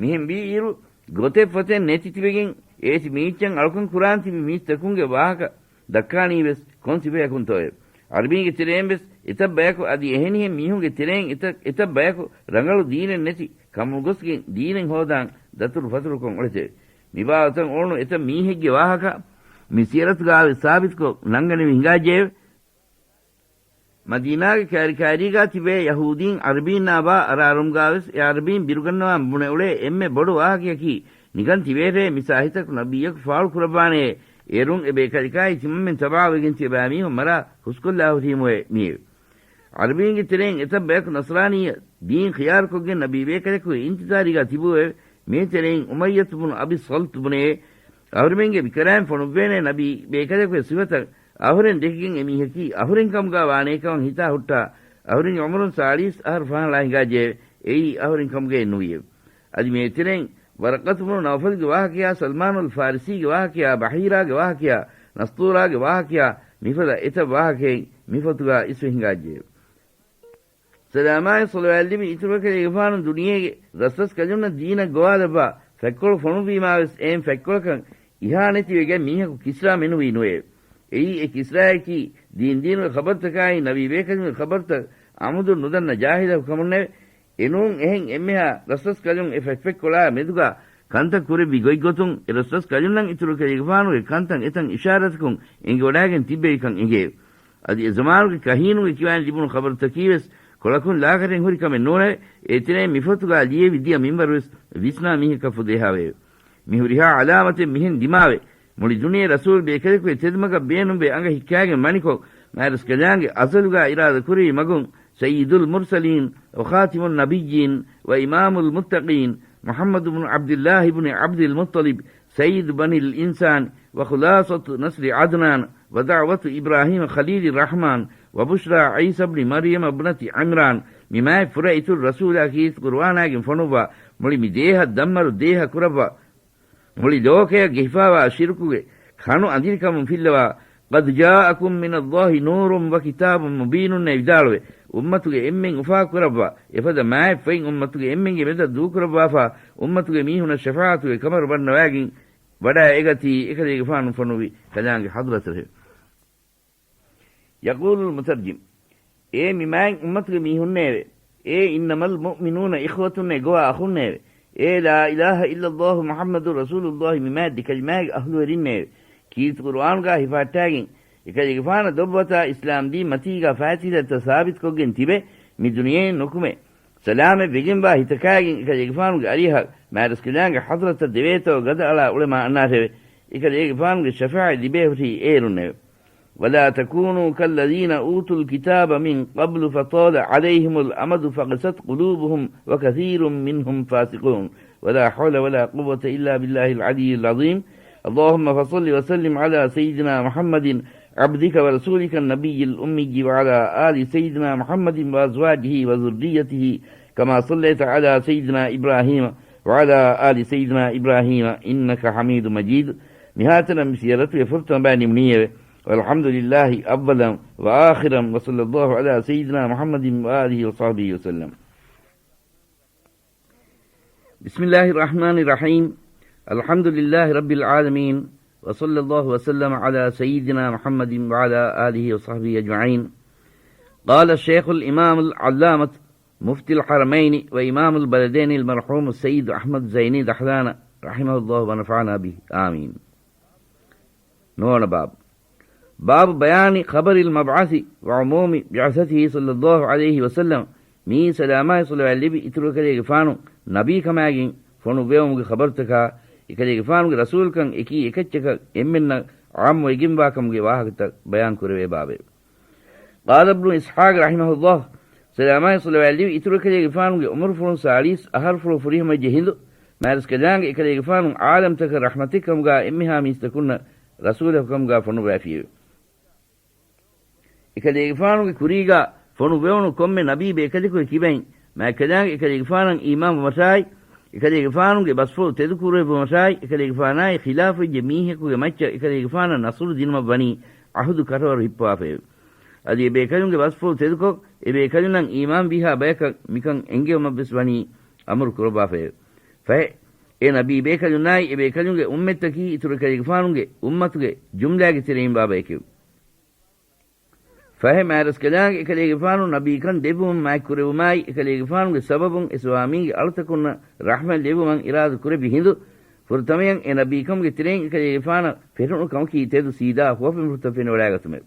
މިހެން ވީއިރު، ގޮތެއް ފޮތެއް ނެތި ތިބެގެން އޭތި މީއްޗަށް އަޅުކަން ކުރާން ތިބި މީސްތަކުންގެ ވާހަކަ ދައްކާނީވެސް ކޮން ސިފަޔަކުންތޯއެވެ؟ ޢަރަބީންގެ ތެރެއިންވެސް އެތައް ބަޔަކު އަދި އެހެނިހެން މީހުންގެ ތެރެއިން އެތައް، އެތައް ބަޔަކު ރަނގަޅު ދީނެއް ނެތި ކަމުގޮސްގެން ދީނެއް ހޯދާން ދަތުރު ފަތުރުކޮށް އުޅެތެވެ. މިބާވަތަށް އުޅުނު އެތައް މީހެއްގެ ވާހަކަ މި ސިޔަރަތުގާވެސް ސާބިތުކޮށް ނަންގަނެވި ހިނގާއްޖެއެވެ. މަދީނާގެ ކައިރިކައިރީގާ ތިބޭ ޔަހޫދީން ޢަރަބީންނާ ބާ އަރާރުމުގާވެސް އެ ޢަރަބީން ބިރުގަންނަވާން ބުނެ އުޅޭ އެންމެ ބޮޑު ވާހަކަޔަކީ، ނިކަން ތިބޭޓޭ މި ސާހިތަކު ނަބިއްޔަކު ފާޅު ކުރައްވާނޭ، އޭރުން އެ ބޭކަލަކާއި ތިމަންމެން ތަބާވެގެން ތިޔަބައިމީހުން މަރާ ހުސްކޮށްލާ ހުރީމުއޭ މިއެވެ. ޢަރަބީންގެ ތެރެއިން އެތައް ބަޔަކު ނަޞްރާނީ ދީން ޚިޔާރުކޮށްގެން ނަބީ ބޭކަލަކުގެ އިންތިޒާރީގާ ތިބޫއެވެ. މި ތެރެއިން އުމައްޔަތު ބުނު އަބި ޞަލްތު ބުނޭ، އަހުރެމެންގެ މިކަރާއިން ފޮނުއްވޭނެ ނަބީ ބޭކަލަކުގެ ސިފަތައް އަހުރެން ދެކިގެން އެމީހަކީ އަހުރެން ކަމުގާ ވާނޭކަމަށް ހިތާ ހުއްޓާ، އަހުރެންގެ ޢުމުރުން ސާޅީސް އަހަރު ފަހަނަ ހިނގާއްޖެއެވެ. އެއީ އަހުރެން ކަމުގައެއް ނުވިއެވެ. އަދި މި ތެރެއިން ވަރަޤަތު ބުނު ނައުފަލްގެ ވާހަކަޔާ، ސަލްމާނުލް ފާރިސީގެ ވާހަކަޔާ، ބަހީރާގެ ވާހަކަޔާ، ނަސްތޫރާގެ ވާހަކަޔާ، މިފަދަ އެތައް ވާހަކައެއް މި ފޮތުގާ އިސްވެ ހިނގާއްޖެއެވެ. ސަލާމާއި ޞަލަވާތް ލިބި އިތުރު ކަލޭގެފާނު ދުނިޔޭގެ ރަސްރަސް ކަލުންނަށް ދީނަށް ގޮވާލައްވާ ފަތްކޮޅު ފޮނުއްވީމާވެސް އެހެން ފަތްކޮޅަކަށް އިހާނެތިވެގެން މީހަކު ކިސްރާ މެނުވީ ނުވެއެވެ. އެއީ އެ ކިސްރާއަކީ ދީން ދީނުގެ ޚަބަރުތަކާއި ނަބީ ބޭކަލުންގެ ޚަބަރުތައް އަމުދުން ނުދަންނަ ޖާހިލަކު ކަމުންނެވެ. އެނޫން އެހެން އެންމެހާ ރަސްރަސް ކަލުން އެ ފަތްފަތްކޮޅާ މެދުގާ ކަންތައް ކުރެއްވި ގޮތްގޮތުން އެ ރަސްރަސް ކަލުންނަށް އިތުރު ކަލޭގެފާނުގެ ކަންތައް އެތަން އިޝާރަތަކުން އެނގިވަޑާގެން ތިއްބެވިކަން އެނގެއެވެ. އަދި އެ ޒަމާނުގެ ކަހީނުގެ ކިވާން ލިބުނު ޚަބަރުތަކީވެސް ކޮޅަކުން ލާކަށެއް ހުރި ކަމެއް ނޫނެވެ. އޭތެރެއިން މި ފޮތުގާ ލިޔެވި ދިޔަ މިންވަރުވެސް ވިސްނާ މީހަކަށް ފުދޭހާވެއެވެ. މި ހުރިހާ ޢަލާމަތެއް މިހެން ދިމާވެ، މުޅި ދުނިޔެ ރަސޫލް ބޭކަލަކުގެ ތެދުމަގަށް ބޭނުންވެ އަނގަ ހިއްކާގެން ވަނިކޮށް، މާތްރަސްކަލާނގެ އަޒަލުގާ އިރާދަ ކުރެވި މަގުން، سيد المرسلين وخاتم النبيين وإمام المتقين محمد بن عبد الله بن عبد المطلب سيد بني الإنسان وخلاصة نسل عدنان ودعوة إبراهيم خليل الرحمن وبشرى عيسى بن مريم ابنة عمران، މި މާތް ފުރައިތުރު ރަސޫލާ ކީރިތި ޤުރުއާނާގެން ފޮނުއްވާ، މުޅި މި ދޭހަ ދަންމަރު ދޭހަ ކުރައްވާ، މުޅި ލޯކަޔަށް ގެހިފާވާ ޝިރުކުގެ ކަނު އަނދިރިކަމުން ފިއްލަވާ، قد جاءكم من الله نور وكتاب مبين އޭ ވިދާޅުވެ، އުއްމަތުގެ އެންމެން އުފާކުރައްވާ، އެފަދަ މާތް ފަތް އުއްމަތުގެ އެންމެންގެ މެދަށް ދޫކުރައްވާފާ، އުއްމަތުގެ މީހުނަށް ޝަފާޢަތުގެ ކަމަރު ބަންނަވާގެން ވަޑައިގަތީ، އެކަލޭގެފާނު ފޮނުއްވި ކަލާނގެ ޙަޟްރަތަށެވެ. يقول المترجم، އޭ މި މާތް އުއްމަތުގެ މީހުންނޭވެ! އޭ إنما المؤمنون إخوة އޭ ގޮވާ އަޚުންނޭވެ! އޭ لا إله إلا الله محمد رسول الله މި މާތް ދެ ކަލިމާގެ އަހުލުވެރިންނޭވެ! ކީރިތި ޤުރުއާނުގާ ހިފަހައްޓާގެން، އެކަލޭގެފާނަށް ދޮށްވަތާ އިސްލާމްދީން މަތީގާ ފައިތިލަތައް ސާބިތުކޮށްގެން ތިބެ، މި ދުނިޔެއިން ނުކުމެ، ސަލާމަތް ވެގެންވާ ހިތަކާގެން އެކަލޭގެފާނުގެ އަރިހަށް މާތްރަސްކަލާނގެ ޙަޟްރަތަށް ދެވޭތޯ ގަދައަޅާ އުޅެމާ އަންނާށެވެ! އެކަލޭގެފާނުގެ ޝަފާޢަތް ލިބޭ ހުރީ އޭރުންނެވެ. ولا تكونوا كالذين أوتوا الكتاب من قبل فطال عليهم الأمد فقست قلوبهم وكثير منهم فاسقون. ولا حول ولا قوة إلا بالله العلي العظيم. اللهم فصل وسلم على سيدنا محمد عبدك ورسولك النبي الأمي وعلى آل سيدنا محمد وأزواجه وذريته كما صليت على سيدنا إبراهيم وعلى آل سيدنا إبراهيم إنك حميد مجيد. މިހާތަނަށް މި ސިޔަރަތުގެ ފުރަތަމަ ބައި ނިމުނީއެވެ. والحمد لله أولا وآخرا، وصلى الله على سيدنا محمد وآله وصحبه وسلم. بسم الله الرحمن الرحيم. الحمد لله رب العالمين، وصلى الله وسلم على سيدنا محمد وعلى آله وصحبه أجمعين. قال الشيخ الإمام العلامة مفتي الحرمين وإمام البلدين المرحوم السيد أحمد زيني دحلان رحمه الله ونفعنا به. آمين. ނުވަވަނަ ބާބު. باب بيان خبر المبعث وعموم بعثته صلى الله عليه وسلم. މިއީ ސަލާމާއި ޞަލަވާތް ލިބި އިތުރު އެކަލޭގެފާނު ނަބީކަމާގެން ފޮނުއްވެވުމުގެ ޚަބަރުތަކާ، އެކަލޭގެފާނުގެ ރަސޫލުކަން އެކީ އެކައްޗަކަށް އެންމެންނަށް ޢާއްމުވެގެންވާކަމުގެ ވާހަކަތައް ބަޔާން ކުރެވޭ ބާބެވެ. قال ابن إسحاق رحمه الله، ސަލާމާއި ޞަލަވާތް ލިބި އިތުރު އެކަލޭގެފާނުގެ ޢުމުރުފުޅުން ސާޅީސް އަހަރުފުޅު ފުރިހަމަވެއްޖެ ހިނދު، މާތްރަސްކަލާނގެ އެކަލޭގެފާނު ޢާލަމްތަކަށް ރަޙްމަތެއްކަމުގާ އެންމެހާ މީސްތަކުންނަށް ރަސޫލަކުކަމުގާ ފޮނުއްވައިފިއެވެ. އެކަލޭގެފާނުގެ ކުރީގާ ފޮނުއްވެވުނު ކޮންމެ ނަބީ ބޭކަލަކުގެ ކިބައިން މާތްކަލާނގެ އެކަލޭގެފާނަށް އީމާންވުމަށާއި، އެކަލޭގެފާނުގެ ބަސްފުޅު ތެދުކުރެއްވުމަށާއި، އެކަލޭގެފާނާއި ޚިލާފުވެއްޖެ މީހަކުގެ މައްޗަށް އެކަލޭގެފާނަށް ނަޞްރު ދިނުމަށްވަނީ ޢަހުދު ކަށަވަރު ހިއްޕަވާފައެވެ. އަދި އެބޭކަލުންގެ ބަސްފުޅު ތެދުކޮށް، އެބޭކަލުންނަށް އީމާންވީހާ ބަޔަކަށް މިކަން އެންގެވުމަށްވެސް ވަނީ އަމުރު ކުރައްވާފައެވެ. ފަހެ، އެ ނަބީ ބޭކަލުންނާއި އެބޭކަލުންގެ އުއްމަތަކީ އިތުރު އެކަލޭގެފާނުގެ އުއްމަތުގެ ޖުމްލާގެ ތެރެއިން ބާބައެކެވެ. ފަހެ މާތްރަސްކަލާނގެ އެކަލޭގެފާނު ނަބީކަން ދެއްވުމުން މާތްކުރެވުމާއި، އެކަލޭގެފާނުގެ ސަބަބުން އެ ސުވާމީގެ އަޅުތަކުންނަށް ރަޙްމަތް ލެއްވުމަށް އިރާދަ ކުރެއްވި ހިނދު، ފުރަތަމަޔަށް އެ ނަބީކަމުގެ ތެރެއިން އެކަލޭގެފާނަށް ފެނުނު ކަމަކީ ތެދު ސީދާ ހުވަފެންފުޅުތައް ފެނިވަޑާގަތުމެވެ.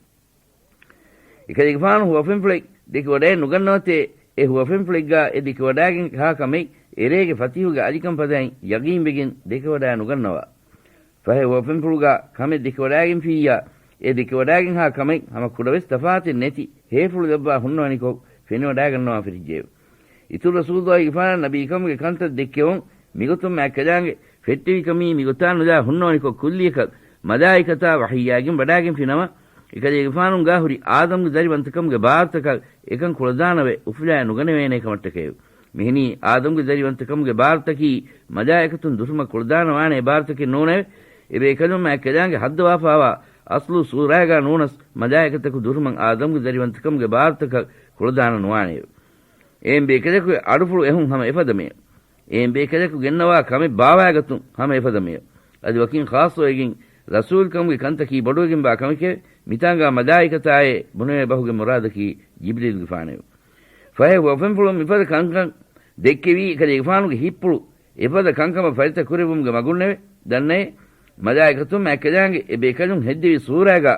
އެކަލޭގެފާނު ހުވަފެންފުޅެއް ދެކެވަޑައެއް ނުގަންނަވަތޭ، އެ ހުވަފެންފުޅެއްގާ އެ ދެކެވަޑާގެން ހާ ކަމެއް އެރޭގެ ފަތިހުގެ އަލިކަން ފަދައިން ޔަގީންވެގެން ދެކެވަޑާ ނުގަންނަވާ. ފަހެ ހުވަފެންފުޅުގާ ކަމެއް ދެކެވަޑާގެންފިއްޔާ، އެ ދެކެވަޑާގެންހާ ކަމެއް ހަމަ ކުޑަވެސް ތަފާތެއް ނެތި ހޭފުޅުލައްވާ ހުންނަވަނިކޮށް ފެނިވަޑާގަންނަވާ ފެށިއްޖެއެވެ. އިތުރު ރަސޫލުއްލާހިގެފާނަށް ނަބީކަމުގެ ކަންތައް ދެއްކެވުން މިގޮތުން މާތްކަލާނގެ ފެއްޓެވިކަމީ މިގޮތާ ނުލާ ހުންނަވަނިކޮށް ކުއްލިއަކަށް މަލާއިކަތާ ވަޙީއާގެން ވަޑާގެންފި ނަމަ، އެކަލޭގެފާނުންގާ ހުރި އާދަމްގެ ދަރިވަންތަކަމުގެ ބާރުތަކަށް އެކަން ކުޅަދާނަވެ އުފުލާ ނުގަނެވޭނޭ ކަމަށްޓަކައެވެ. މިހެނީ އާދަމްގެ ދަރިވަންތަކަމުގެ ބާރުތަކީ މަލާއިކަތުން ދުށުމަށް ކުޅަދާނަވާނޭ ބާރުތަކެއް ނޫނެވެ. އެބޭކަލުން މާތްކަލާނގެ ހައްދަވާފާވާ އަސްލު ސޫރާގާ ނޫނަސް މަލާއިކަތަކު ދުށުމަށް އާދަމްގެ ދަރިވަންތަކަމުގެ ބާރުތަކަށް ކުޅަދާނަ ނުވާނެއެވެ. އެހެން ބޭކަލަކުގެ އަޑުފުޅު އެހުން ހަމަ އެފަދަމެއެވެ. އެހެން ބޭކަލަކު ގެންނަވާ ކަމެއް ބާވާގަތުން ހަމަ އެފަދަމެއެވެ. އަދި ވަކިން ޚާއްޞަވެގެން ރަސޫލްކަމުގެ ކަންތަކީ ބޮޑުވެގެންވާ ކަމެކެވެ. މިތާނގާ މަލާއިކަތާއޭ ބުނެވޭ ބަހުގެ މުރާދަކީ ޖިބްރީލްގެފާނެވެ. ފަހެ ހުވަފެންފުޅުން މިފަދަ ކަންކަން ދެއްކެވީ އެކަލޭގެފާނުގެ ހިއްޕުޅު އެފަދަ ކަންކަމަށް ފަރިތަ ކުރެއްވުމުގެ މަގުންނެވެ. ދަންނައޭ، މަލާއިކަތުން މާތްކަލާނގެ އެބޭކަލުން ހެއްދެވި ސޫރާގާ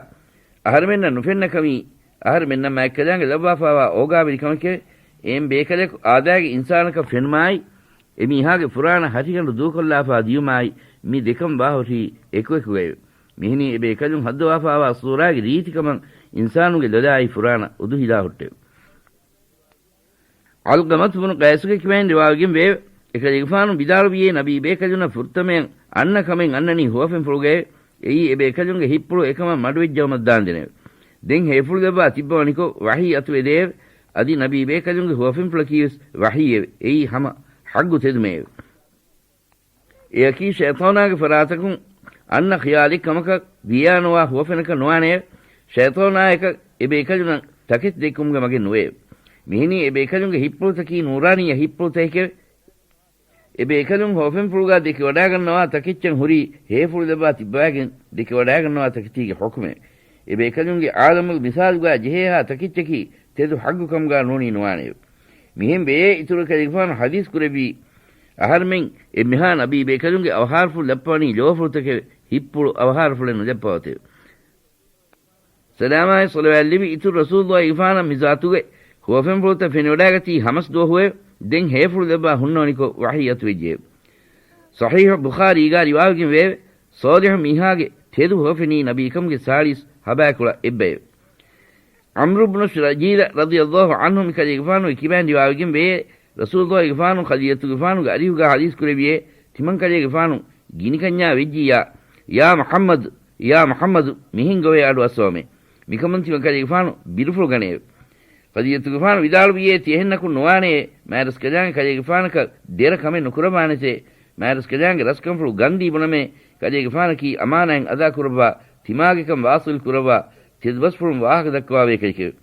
އަހަރެމެންނަށް ނުފެންނަ ކަމީ، އަހަރެމެންނަށް މާތްކަލާނގެ ލައްވާފާވާ އޯގާވެރި ކަމެކެވެ. އެހެން ބޭކަލަކު އާދައިގެ އިންސާނަކަށް ފެނުމާއި، އެމީހާގެ ފުރާނަ ހަށިގަނޑު ދޫކޮށްލާފާ ދިޔުމާއި، މި ދެކަން ވާހުށީ އެކުއެކުގައެވެ. މިހެނީ އެބޭކަލުން ހައްދަވާފާވާ ސޫރާގެ ރީތިކަމަށް އިންސާނުގެ ލޮލާއި ފުރާނަ އުދުހިލާ ހުއްޓެވެ. ޢަލްޤަމަތު ބުނު ޤައިސުގެ ކިބައިން ރިވާވެގެން ވެއެވެ. އެކަލޭގެފާނު ވިދާޅުވިއޭ ނަބީ ބޭކަލުންނަށް ފުރަތަމަޔަށް އަންނަ ކަމެއް އަންނަނީ ހުވަފެންފުޅުގައެވެ. އެއީ އެބޭކަލުންގެ ހިއްޕުޅު އެކަމަށް މަޑުވެއްޖައުމަށް ދާންދެނެވެ. ދެން ހޭފުޅުލައްވާ ތިއްބަވަނިކޮށް ވަޙީ އަތުވެދެއެވެ. އަދި ނަބީ ބޭކަލުންގެ ހުވަފެންފުޅަކީވެސް ވަޙީއެވެ. އެއީ ހަމަ ޙައްގު ތެދުމެއެވެ. އެއަކީ ޝައިޠާނާގެ ފަރާތަކުން އަންނަ ޚިޔާލެއް ކަމަކަށް ވިޔާނުވާ ހުވަފެނަކަށް ނުވާނެއެވެ. ޝައިޠާނާޔަކަށް އެބޭކަލުންނަށް ތަކެތި ދެއްކުމުގެ މަގެއް ނުވެއެވެ. މިހެނީ އެބޭކަލުންގެ ހިއްޕުޅުތަކީ ނޫރާނީ ހިއްޕުޅުތަކެކެވެ. އެބޭކަލުން ހުވަފެންފުޅުގާ ދެކެވަޑާގަންނަވާ ތަކެއްޗަށް ހުރީ ހޭފުޅުލައްވާ ތިއްބަވާގެން ދެކެވަޑާގަންނަވާ ތަކެތީގެ ޙުކުމެވެ. އެބޭކަލުންގެ ޢާލަމުލް މިސާލުގާ ޖެހޭހާ ތަކެއްޗަކީ ތެދު ޙައްގު ކަމުގާ ނޫނީ ނުވާނެއެވެ. މިހެން ވެޔޭ އިތުރު އެކަލޭގެފާނު ޙަދީޘް ކުރެއްވީ، އަހަރެމެން އެންމެހާ ނަބީ ބޭކަލުންގެ އަވަހާރަފުޅު ލައްޕަވަނީ ލޯފުޅުތަކެވެ. ހިއްޕުޅު އަވަހާރަފުޅެއް ނުލައްޕަވަތެވެ. ސަލާމާއި ޞަލަވާތް ލިބި އިތުރު ރަސޫލުއްލާހިގެފާނަށް މި ޒާތުގެ ހުވަފެންފުޅުތައް ފެނިވަޑާގަތީ ހަމަސް ދުވަހުއެވެ. ދެން ހޭފުޅު ލައްވާ ހުންނަވަނިކޮށް ވަޙީ އަތުވެއްޖެއެވެ. ޞަޙީޙު ބުޚާރީގާ ރިވާވެގެން ވެއެވެ. ޞާލިޙު މީހާގެ ތެދު ހުވަފެނީ ނަބީކަމުގެ ސާޅީސް ހަބާކޮޅަށް އެއްބައެވެ. ޢަމްރު ބުނު ޝުރަޖީލަ ރަޟިޔައްލާހު ޢަންހު މިކަލޭގެފާނުގެ ކިބައިން ރިވާވެގެން ވެއެވެ. ރަސޫލުއްލާހިގެފާނު ޚަދީޖަތުގެފާނުގެ އަރިހުގާ ޙަދީޘް ކުރެއްވިއޭ، ތިމަންކަލޭގެފާނު ގިނިކަންޏާ ވެއްޖިއްޔާ، ޔާ މުޙައްމަދު، ޔާ މުޙައްމަދު، މިހެން ގޮވޭ އަޑުއައްސަވަމޭ. މިކަމުން ތިމަންކަލޭގެފާނު ބިރުފުޅު ގަނެއެވެ. ޚަދީޖަތުގެފާނު ވިދާޅުވިއޭ، ތިޔަހެންނަކުން ނުވާނެޔޭ، މާތްރަސްކަލާނގެ ކަލޭގެފާނަކަށް ދެރަ ކަމެއް ނުކުރައްވާނެތޭ. މާތްރަސްކަލާނގެ ރަސްކަންފުޅު ގަންދީ ބުނަމޭ، ކަލޭގެފާނަކީ އަމާނާތް އަދާކުރައްވާ ތިމާގެކަން ވާސިލް ކުރައްވާ ތެދުބަސްފުޅުން ވާހަކަ ދައްކަވާ ބަޔެކެވެ.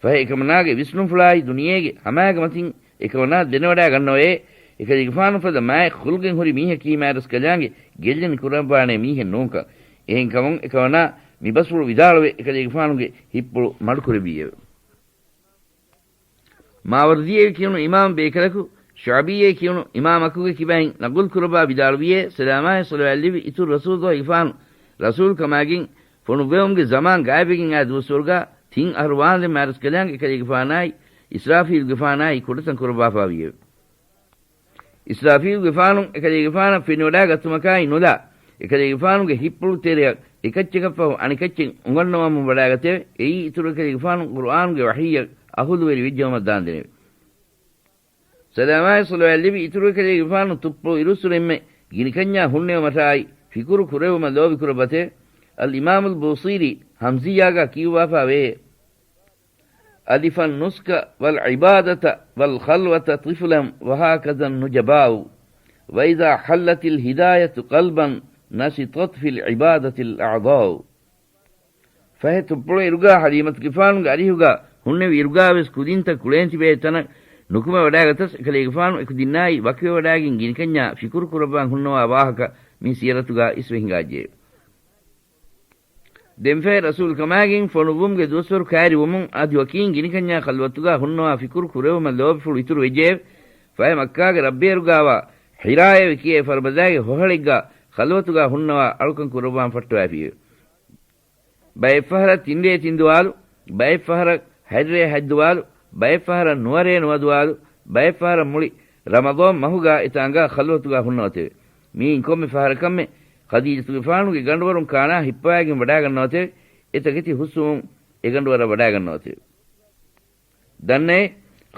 ފަހެ އެކަމަނާގެ ވިސްނުންފުޅާއި ދުނިޔޭގެ ހަމައިގެ މަތިން އެކަމަނާ ދެނެވަޑާ ގަންނަވައޭ، އެކަލޭގެފާނު ފަދަ މާތް ޚުލްގެން ހުރި މީހަކީ މާތްރަސްކަލާނގެ ގެއްލެނި ކުރައްވާނޭ މީހެއް ނޫންކަން. އެހެންކަމުން އެކަމަނާ މި ބަސްފުޅު ވިދާޅުވެ އެކަލޭގެފާނުގެ ހިތްޕުޅު މަޑުކުރެއްވިއެވެ. މާވަރްދީއޭ ކިޔުނު އިމާމް ބޭކަލަކު، ޝަޢުބީއޭ ކިޔުނު އިމާމަކުގެ ކިބައިން ނަގުލް ކުރައްވާ ވިދާޅުވިއޭ، ސަލާމާއި ޞަލަވާތްލެއްވި އިތުރު ރަސޫލުއްލާހިގެފާނު ރަސޫލު ކަމާގެން ފޮނުއްވެވުމުގެ ޒަމާން ގާތްވެގެން އާ ދުވަސްވަރުގާ ތިން އަހަރު ވާންދެން މާތްރަސްކަލާނގެ އެކަލޭގެފާނާއި އިސްރާފީލުގެފާނާއި ކުޑަތަން ކުރައްވާފާވިއެވެ. އިސްރާފީލުގެފާނު އެކަލޭގެފާނަށް ފެނިވަޑާގަތުމަކާއި ނުލާ، އެކަލޭގެފާނުގެ ހިތްޕުޅު ތެރެއަށް އެކައްޗަކަށްފަހު އަނެކައްޗެއް އުނގަންނަވަމުން ވަޑާގަތެވެ. އެއީ އިތުރު އެކަލޭގެފާނު ޤުރުއާނުގެ ވަޙީއަށް އަހުލުވެރި ވެއްޖަވުމަށް ދާންދެނެވެ. ސަލާމާއި ޞަލަވާތްލެއްވި އިތުރު އެކަލޭގެފާނު ތުއްޕުޅު އިރުއްސުރެންމެ ގިނިކަންޏާ ހުންނެވުމަށާއި ފިކުރު ކުރެވުމަށް ލޯބިކުރައްވަތެވެ. އަލްއިމާމުލް ބޫޞީރީ ހަމްޒިއްޔާގާ ކިޔުއްވާފާވޭ، ألف النسك والعبادة والخلوة طفلا وهكذا النجباء، وإذا حلت الهداية قلبا نشطت في العبادة الأعضاء. ފަހެ ތުއްޕުޅު އިރުގާ ޙަލީމަތުގެފާނުގެ އަރިހުގާ ހުންނެވި އިރުގާވެސް ކުދިންތައް ކުޅޭން ތިބޭ ތަނަށް ނުކުމެވަޑާގަތަސް، އެކަލޭގެފާނު އެކުދިންނާއި ވަކިވެވަޑާގެން ގިނިކަންޏާ ފިކުރު ކުރައްވާން ހުންނަވާ ވާހަކަ މި ސިޔަރަތުގާ އިސްވެ ހިނގާއްޖެ. ދެންފަހެ ރަސޫލު ކަމާގެން ފޮނުއްވުމުގެ ދުވަސްވަރު ކައިރިވުމުން އަދި ވަކީން ގިނިކަންޏާ ޚަލްވަތުގާ ހުންނަވާ ފިކުރު ކުރެވުމަށް ލޯބިފުޅު އިތުރު ވެއްޖެއެވެ. ފަހެ މައްކާގެ ރައްބޭރުގާވާ ޙިރާއޭވެ ކިޔޭ ފަރުބަދާގެ ހޮހަޅެއްގާ ޚަލްވަތުގާ ހުންނަވާ އަޅުކަން ކުރައްވާން ފައްޓަވައިފިއެވެ. ބައެއްފަހަރަށް ތިންރޭ ތިންދުވާލު، ބައެއްފަހަރަށް ހަތްރޭ ހަތްދުވާލު، ބައެއްފަހަރަށް ނުވަރޭ ނުވަދުވާލު، ބައެއްފަހަރަށް މުޅި ރަމަޟާން މަހުގާ އެތާނގާ ޚަލްވަތުގާ ހުންނަވަތެވެ. މިއިން ކޮންމެ ފަހަރަކަށްމެ ޚަދީޖަތުގެފާނުގެ ގަނޑުވަރުން ކާނާ ހިއްޕަވައިގެން ވަޑާގަންނަވަތެވެ. އެތަކެތި ހުސްވުމުން އެގަނޑުވަރަށް ވަޑާގަންނަވަތެވެ. ދަންނައޭ،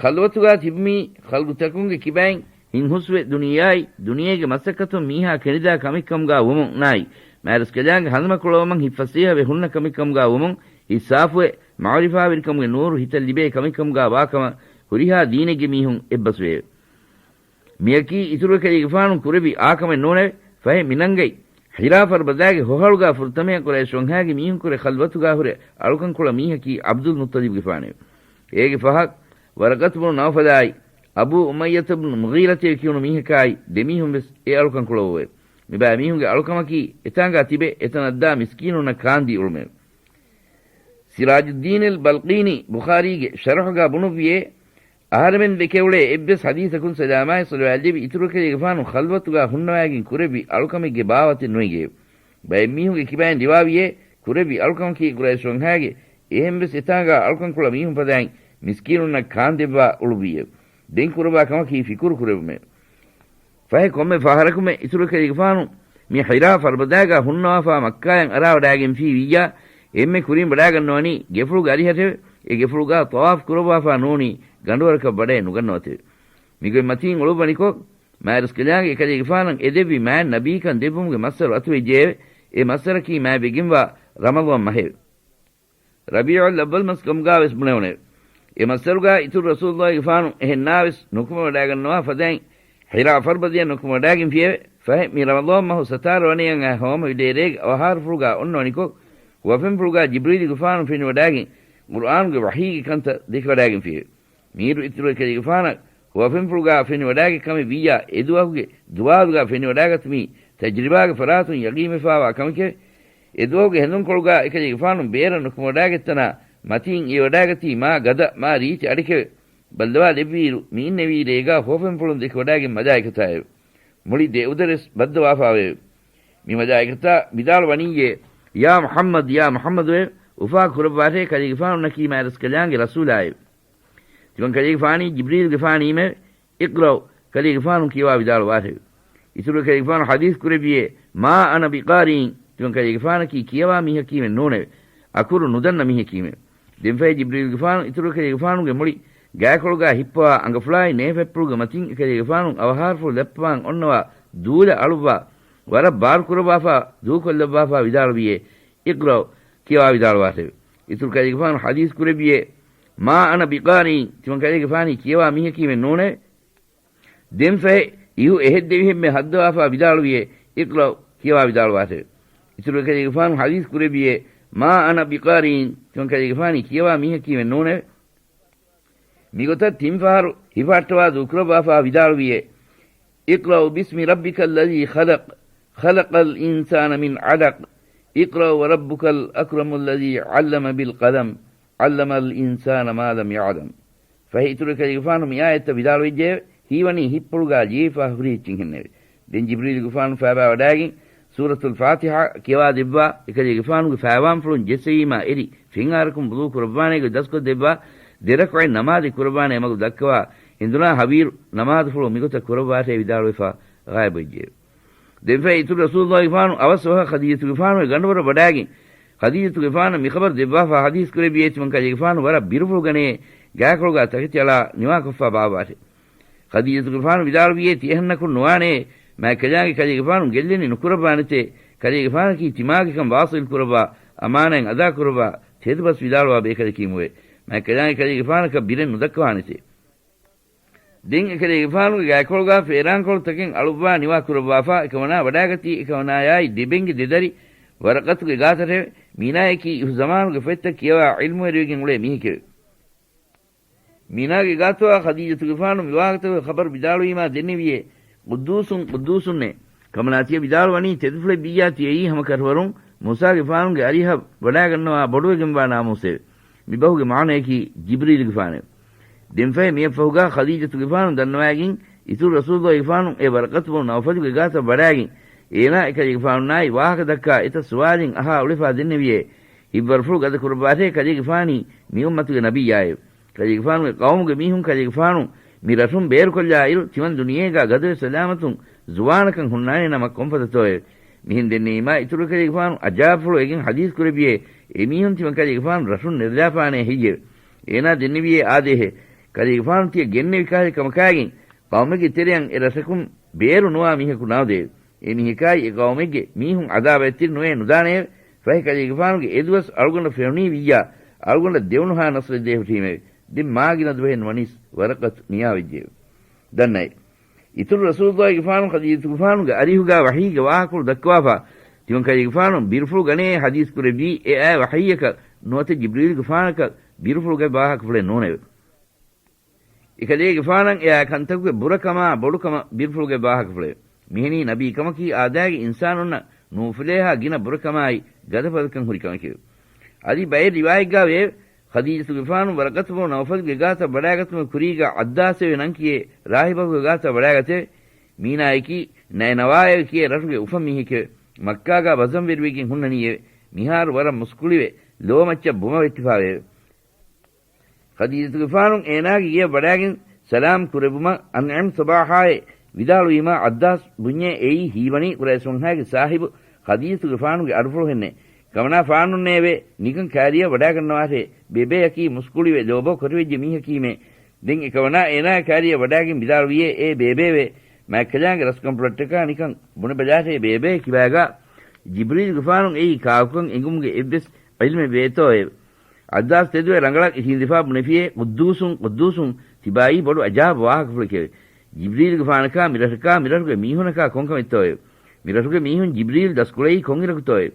ޚަލްވަތުގާ ތިބުމީ ޚަލްޤުތަކުންގެ ކިބައިން ހިންހުސްވެ ދުނިޔެއާއި ދުނިޔޭގެ މަސައްކަތުން މީހާ ކެނޑިދާ ކަމެއްކަމުގާ ވުމުންނާއި، މާތްރަސްކަލާނގެ ހަނދުމަކުޅަވަމުން ހިތްފަސޭހަވެ ހުންނަ ކަމެއްކަމުގާ ވުމުން، ހިތްސާފުވެ، މަޢުރިފާވެރިކަމުގެ ނޫރު ހިތަށް ލިބޭ ކަމެއްކަމުގާ ވާކަމަށް ހުރިހާ ދީނެއްގެ މީހުން އެއްބަސްވެއެވެ. މިޔަކީ އިތުރު އެކަލޭގެފާނު ކުރެއްވި އާކަމެއް ނޫނެވެ. ފަހެ މިނަންގަތް ޙިރާ ފަރުބަދާގެ ހޮހަޅުގާ ފުރަތަމަޔަށް ޤުރައިޝް ވަންހާގެ މީހުންކުރެ ޚަލްވަތުގާ ހުރެ އަޅުކަންކުޅަ މީހަކީ ޢަބްދުލް މުއްޠަލިބްގެފާނެވެ. އޭގެ ފަހަށް ވަރަޤަތު ބުނު ނައުފަލާއި އަބޫ އުމައްޔަތު ބުނު މުޣީރަތޭ ކިޔުނު މީހަކާއި ދެމީހުން ވެސް އެ އަޅުކަންކުޅައެވެ. މިބައިމީހުންގެ އަޅުކަމަކީ އެތާނގާ ތިބެ އެތަނަށްދާ މިސްކީނުންނަށް ކާންދީ އުޅުމެވެ. ސިރާޖުއްދީނުލް ބަލްޤީނީ ބުޚާރީގެ ޝަރުޙުގާ ބުނުއްވިއޭ، އަހަރެމެން ދެކެއުޅޭ އެއްވެސް ޙަދީޘަކުން ސަލާމާއި ޞަލަވާތްލެއްވި އިތުރު އެކަލޭގެފާނު ޚަލްވަތުގާ ހުންނަވައިގެން ކުރެއްވި އަޅުކަމެއްގެ ބާވަތެއް ނުއެގެއެވެ. ބައެއް މީހުންގެ ކިބައިން ރިވާވިއޭ، ކުރެއްވި އަޅުކަމަކީ ޤުރައިޝް ވަންހާގެ އެހެންވެސް އެތާނގާ އަޅުކަންކުޅަ މީހުން ފަދައިން މިސްކީނުންނަށް ކާންދެއްވާ އުޅުއްވިއެވެ. ދެން ކުރައްވާ ކަމަކީ ފިކުރު ކުރެއްވުމެވެ. ފަހެ ކޮންމެ ފަހަރަކުމެ އިތުރު އެކަލޭގެފާނު މި ޙިރާ ފަރުބަދާގާ ހުންނަވާފާ މައްކާޔަށް އަރާވަޑާގެންފީ ވިއްޔާ، އެންމެ ކުރިން ވަޑާގަންނަވަނީ ގެފުޅުގެ އަރިހަށެވެ. އެ ގެފުޅުގާ ޠަވާފު ކުރައްވާފާ ނޫނީ ގަނޑުވަރަކަށް ވަޑައެއް ނުގަންނަވަތެވެ. މިގޮތް މަތީން އުޅުއްވަނިކޮށް، މާތްރަސްކަލާނގެ އެކަލޭގެފާނަށް އެދެއްވި މާތް ނަބީކަން ދެއްވުމުގެ މައްސަރު އަތުވެއްޖެއެވެ. އެ މައްސަރަކީ މާތްވެގެންވާ ރަމަޟާން މަހެވެ. ރަބީޢުލް އައްވަލް މަސް ކަމުގާވެސް ބުނެވުނެވެ. އެ މައްސަރުގާ އިތުރު ރަސޫލުއްލާހިގެފާނު އެހެންނާވެސް ނުކުމެވަޑާގަންނަވާ ފަދައިން، ޙިރާ ފަރުބަދިއަށް ނުކުމެވަޑާގެންފިއެވެ. ފަހެ މި ރަމަޟާން މަހު ސަތާރަ ވަނަޔަށް އައި ހަވަމަ ވިލޭރޭގެ އަވަހާރަފުޅުގާ އޮންނަވަނިކޮށް، ހުވަފެންފުޅުގާ ޖިބްރީލުގެފާނު ފެނިވަޑާގެން، ޤުރުއާނުގެ ވަޙީގެ ކަންތައް ދެކިވަޑާގެންފިއެވެ. މީރު އިތުރު އެކަލޭގެފާނަށް ހުވަފެންފުޅުގާ ފެނިވަޑާގެ ކަމެއް ވިއްޔާ، އެ ދުވަހުގެ ދުވާލުގާ ފެނިވަޑާގަތުމީ ތަޖްރިބާގެ ފަރާތުން ޔަގީންވެފާވާ ކަމެކެވެ. އެ ދުވަހުގެ ހެނދުންކޮޅުގާ އެކަލޭގެފާނު ބޭރަށް ނުކުމެވަޑާގަތްތަނާ މަތީން އިވެވަޑާގަތީ މާ ގަދަ، މާ ރީތި އަޑެކެވެ. ބައްލަވާލެއްވިއިރު، މި އިންނެވީ ރޭގާ ހުވަފެންފުޅުން ދެކިވަޑާގެން މަލާއިކަތާއެވެ. މުޅި ދެ އުދަރެސް ބައްދަވާފާވެއެވެ. މި މަލާއިކަތާ ވިދާޅުވަނީއޭ، ޔާ މުޙައްމަދު، ޔާ މުޙައްމަދުއޭ، އުފާ ކުރައްވާށޭ ކަލޭގެފާނުންނަކީ މާތްރަސްކަލާނގެ ރަސޫލާއެވެ. ތިމަން ކަލޭގެފާނީ ޖިބްރީލުގެފާނީމެވެ. اقرأوا، ކަލޭގެފާނު ކިޔަވާ ވިދާޅުވާށެވެ. އިތުރު ކަލޭގެފާނު ޙަދީޘް ކުރެއްވިއޭ، ما أنا بقارئ، ތިމަން ކަލޭގެފާނަކީ ކިޔަވާ މީހަކީމެއް ނޫނެވެ. އަކުރު ނުދަންނަ މީހަކީމެވެ. ދެންފަހެ ޖިބްރީލުގެފާނު އިތުރު ކަލޭގެފާނުގެ މުޅި ގާކޮޅުގާ ހިއްޕަވާ އަނގަފުޅާއި ނޭފަތްޕުޅުގެ މަތިން އެކަލޭގެފާނު އަވަހާރަފުޅު ލައްޕަވާން އޮންނަވާ ދޫލަ އަޅުއްވާ، ވަރަށް ބާރުކުރައްވާފާ، ދޫކޮށްލައްވާފާ ވިދާޅުވިއޭ، اقرأوا، ކިޔަވާ ވިދާޅުވާށެވެ. އިތުރު ކަލޭގެފާނު ޙަދީޘް ކުރެއްވިއޭ، ما أنا بقارئ، ތިމަން ކަލޭގެފާނީ ކިޔަވާ މީހަކީމެއް ނޫނެވެ. ދެންފަހެ އިހު އެހެއްދެވިހެންމެ ހައްދަވާފާ ވިދާޅުވިއޭ، اقرأوا، ކިޔަވާ ވިދާޅުވާށެވެ. އިތުރު ކަލޭގެފާނު ޙަދީޘް ކުރެއްވިއޭ، "ما أنا بقارئ"، ތިމަން ކަލޭގެފާނީ ކިޔަވާ މީހަކީމެއް ނޫނެވެ. މިގޮތަށް ތިން ފަހަރު ހިފަހައްޓަވާ ދޫކުރައްވާފާ ވިދާޅުވިއޭ، "اقرأ باسم ربك الذي خلق، خلق الإنسان من علق، اقرأ وربك الأكرم الذي علم بالقلم، علم الإنسان ما لم يعلم." ފަހެ އިތުރު ކަލޭގެފާނު މި އާޔަތްތައް ވިދާޅުވެއްޖެއެވެ. ހީވަނީ ހިތްޕުޅުގާ ލިޔެފާ ހުރި އެއްޗިން ހެންނެވެ. ދެން ޖިބްރީލުގެފާނު ފައިބާ ވަޑާގެން ސޫރަތުލް ފާތިޙާ ކިޔަވާ ދެއްވާ، އެކަލޭގެފާނުގެ ފައިވާންފުޅުން ޖެއްސެވީމާ އެރި، ފެންއާރަކުން ވުޟޫ ކުރައްވާނޭގޮތް ދަސްކޮށްދެއްވާ، ދެ ރަކުޢަތް ނަމާދެއް ކުރައްވާނޭ މަގު ދައްކަވާ، ހެނދުނާ ހަވީރު ނަމާދުފުޅު މިގޮތަށް ކުރައްވާށޭ ވިދާޅުވެފާ ޣާއިބުވެއްޖެއެވެ. ދެންފަހެ އިތުރު ރަސޫލުއްލާހިގެފާނު އަވަސް ވަހަށް ޚަދީޖަތުގެފާނުގެ ގަނޑުވަރަށް ވަޑާގެން، ޚަދީޖަތުގެފާނަށް މި ޚަބަރު ދެއްވާފާ ޙަދީޘް ކުރެއްވިއޭ ތިމަން ކަލޭގެފާނު ވަރަށް ބިރުފުޅު ގަނޭ، ގާކޮޅުގާ ތަކެތި އަޅާ ނިވާކޮށްފާ ބާއްވާށޭ. ޚަދީޖަތުގެފާނު ވިދާޅުވިއޭ ތިއެހެންނަކުން ނުވާނޭ، މާތްކަލާނގެ ކަލޭގެފާނު ގެއްލެނި ނުކުރައްވާނެތޭ، ކަލޭގެފާނަކީ ތިމާގެކަން ވާޞިލް ކުރައްވާ، އަމާނާތް އަދާކުރައްވާ، ތެދުބަސް ވިދާޅުވާ ބޭކަލަކީމުވެ. މާތްކަލާނގެ ކަލޭގެފާނަކަށް ބިރެއް ނުދައްކަވާނެތޭ. ދެން އެކަލޭގެފާނުގެ ގާތްކޮޅުގާ ފޭރާންކޮޅުތަކެއް އަޅުއްވާ ނިވާ ކުރައްވާފާ، އެކަމަނާ ވަޑާގަތީ އެކަމަނާޔާއި ދެބެންގެ ދެދަރި ވަރަޤަތުގެ ގާތަށެވެ. މީނާޔަކީ އިހު ޒަމާނުގެ ފޮތްތައް ކިޔަވާ ޢިލްމުވެރިވެގެން އުޅޭ މީހެކެވެ. މީނާގެ ގާތުއާ ޚަދީޖަތުގެފާނު މިވާހަކަތަކުގެ ޚަބަރު ވިދާޅުވީމާ ދެންނެވިއޭ، "ޤުއްދޫސުން، ޤުއްދޫސުންނޭ." ކަމަނާ ތިޔަ ވިދާޅުވަނީ ތެދުފުޅެއް ވިއްޔާ ތިޔައީ ހަމަ ކަށަވަރުން މޫސާގެފާނުގެ އަރިހަށް ވަޑާގަންނަވާ ބޮޑުވެގެންވާ ނާމޫސެވެ. މި ބަހުގެ މާނަޔަކީ ޖިބްރީލުގެފާނެވެ. ދެންފަހެ މިއަށްފަހުގާ ޚަދީޖަތުގެފާނު ދަންނަވައިގެން އިތުރު ރަސޫލުގެފާނު އެ ވަރަޤަތު ބުނު ނައުފަލުގެ ގާތަށް ވަޑާގެން އޭނާ އެކަލޭގެފާނުންނާއި ވާހަކަ ދައްކާ އެތައް ސުވާލެއް އަހާ އުޅެފާ ދެންނެވިއޭ، ހިތްވަރުފުޅު ގަދަ ކުރައްވާށޭ ކަލޭގެފާނީ މި އުއްމަތުގެ ނަބިއްޔާއެވެ. ކަލޭގެފާނުގެ ޤައުމުގެ މީހުން ކަލޭގެފާނު މި ރަށުން ބޭރުކޮށްލާއިރު، ތިމަން ދުނިޔޭގާ ގަދަވެ ސަލާމަތުން ޒުވާނަކަން ހުންނާނެ ނަމަ ކޮންފަދަތޯއެވެ. މިހެން ދެންނެވީމާ އިތުރު ކަލޭގެފާނު އަޖާބުފުޅު ވެގެން ޙަދީޘް ކުރެއްވިއޭ، އެ މީހުން ތިމަން ކަލޭގެފާނު ރަށުން ނެރެލާފާނޭ ހެއްޔެވެ؟ އޭނާ ދެންނެވިއޭ އާދޭހޭ. ކަލޭގެފާނު ތިޔަ ގެންނެވި ކަހަލަ ކަމަކާގެން ޤައުމެއްގެ ތެރެއަށް އެ ރަށަކުން ބޭރު ނުވާ މީހަކު ނާދޭވެ. އެ މީހަކާއި އެ ޤައުމެއްގެ މީހުން އަދާވަތްތެރި ނުވޭ ނުދާނެއެވެ. ފަހެ ކަލޭގެފާނުގެ އެދުވަސް އަޅުގަނޑަށް ފެނުނީ ވިއްޔާ، އަޅުގަނޑަށް ދެވުނުހާ ނަޞްރެއް ދޭހުށީމެވެ. ދެން މާ ގިނަ ދުވަހެއް ނުވަނީސް ވަރަޤަތު ނިޔާވެއްޖެއެވެ. ދަންނައެވެ. އިތުރު ރަސޫލުއްލާހިގެފާނު ޚަދީޖަތުގެފާނުގެ އަރިހުގާ ވަޙީގެ ވާހަކަފުޅު ދައްކަވާފާ، ތިމަން ކަލޭގެފާނު ބިރުފުޅު ގަނޭ ޙަދީޘް ކުރެއްވީ އެ އާ ވަޙީއަކަށް ނުވަތަ ޖިބްރީލުގެފާނަކަށް ބިރުފުޅުގެ ވާހަކަފުޅެއް ނޫނެވެ. އެކަލޭގެފާނަށް އެއާ ކަންތަކުގެ ބުރަކަމާ ބޮޑުކަމަށް ބިރުފުޅުގެ ވާހަކަފުޅެވެ. މިހެނީ ނަބީކަމަކީ އާދައިގެ އިންސާނުންނަށް ނޫފުލޭހާ ގިނަ ބުރަކަމާއި ގަދަފަދަކަން ހުރި ކަމެކެވެ. އަދި ބައެއް ރިވާޔަތްގާ ވެއެވެ. ޚަދީޖަތުގެފާނު ވަރަޤަތު ބުނު ނައުފަލުގެ ގާތަށް ވަޑާގަތުމުގެ ކުރީގާ ޢައްދާސްއެވެ ނަން ކިޔޭ ރާހިބަކުގެ ގާތަށް ވަޑާގަތެވެ. މީނާޔަކީ ނައިނަވާއެވެ ކިޔޭ ރަށުގެ އުފަން މީހެކެވެ. މައްކާގާ ބައްޒަންވެރިވެގެން ހުންނަނީއެވެ. މިހާރު ވަރަށް މުސްކުޅިވެ، ލޯމައްޗަށް ބުމަ ވެއްޓިފާވެއެވެ. ޚަދީޖަތުގެފާނު އޭނާގެ ގެޔަށް ވަޑާގެން ސަލާމް ކުރެއްވުމަށް އަންޢިމް ޞަބާޙާއޭ ވިދާޅުވީމާ، ޢައްދާސް ބުންޏޭ އެއީ ހީވަނީ ޤުރައިޝް ވަންހާގެ ސާހިބު ޚަދީޖަތުގެފާނުގެ އަޑުފުޅު ހެންނޭ. ކަމަނާ ފާނުންނޭވެ، ނިކަން ކާރިއަށް ވަޑާގަންނަވާށޭ. ބޭބެއަކީ މުސްކުޅިވެ ލޯބޯ ކޮޓަވެއްޖެ މީހަކީމޭ. ދެން އެކަމަނާ އޭނާ ކާރިއަށް ވަޑާގެން ވިދާޅުވިއޭ، އޭ ބޭބެވެ، މާތްކަލާނގެ ރަސްކަންފުޅަށްޓަކާ ނިކަން ބުނެބަލާށޭ ބޭބެ ކިބާގާ ޖިބްރީލުގެފާނު އެއީ ކާކުކަން އެނގުމުގެ އެއްވެސް ޢިލްމެއް ވޭތޯއެވެ. ޢައްދާސް ތެދުވެ ރަނގަޅަށް އިށީނދެފާ ބުނެފިއޭ، ޤުއްދޫސުން، ޤުއްދޫސުން، ތިބާއީ ބޮޑު އަޖާބު ވާހަކަފުޅެކެވެ. ޖިބްރީލުގެފާނަކާ މިރަށަކާ މިރަށުގެ މީހުނަކާ ކޮންކަމެއްތޯއެވެ؟ މިރަށުގެ މީހުން ޖިބްރީލް ދަސްކުޅައީ ކޮންއިރަކުތޯއެވެ؟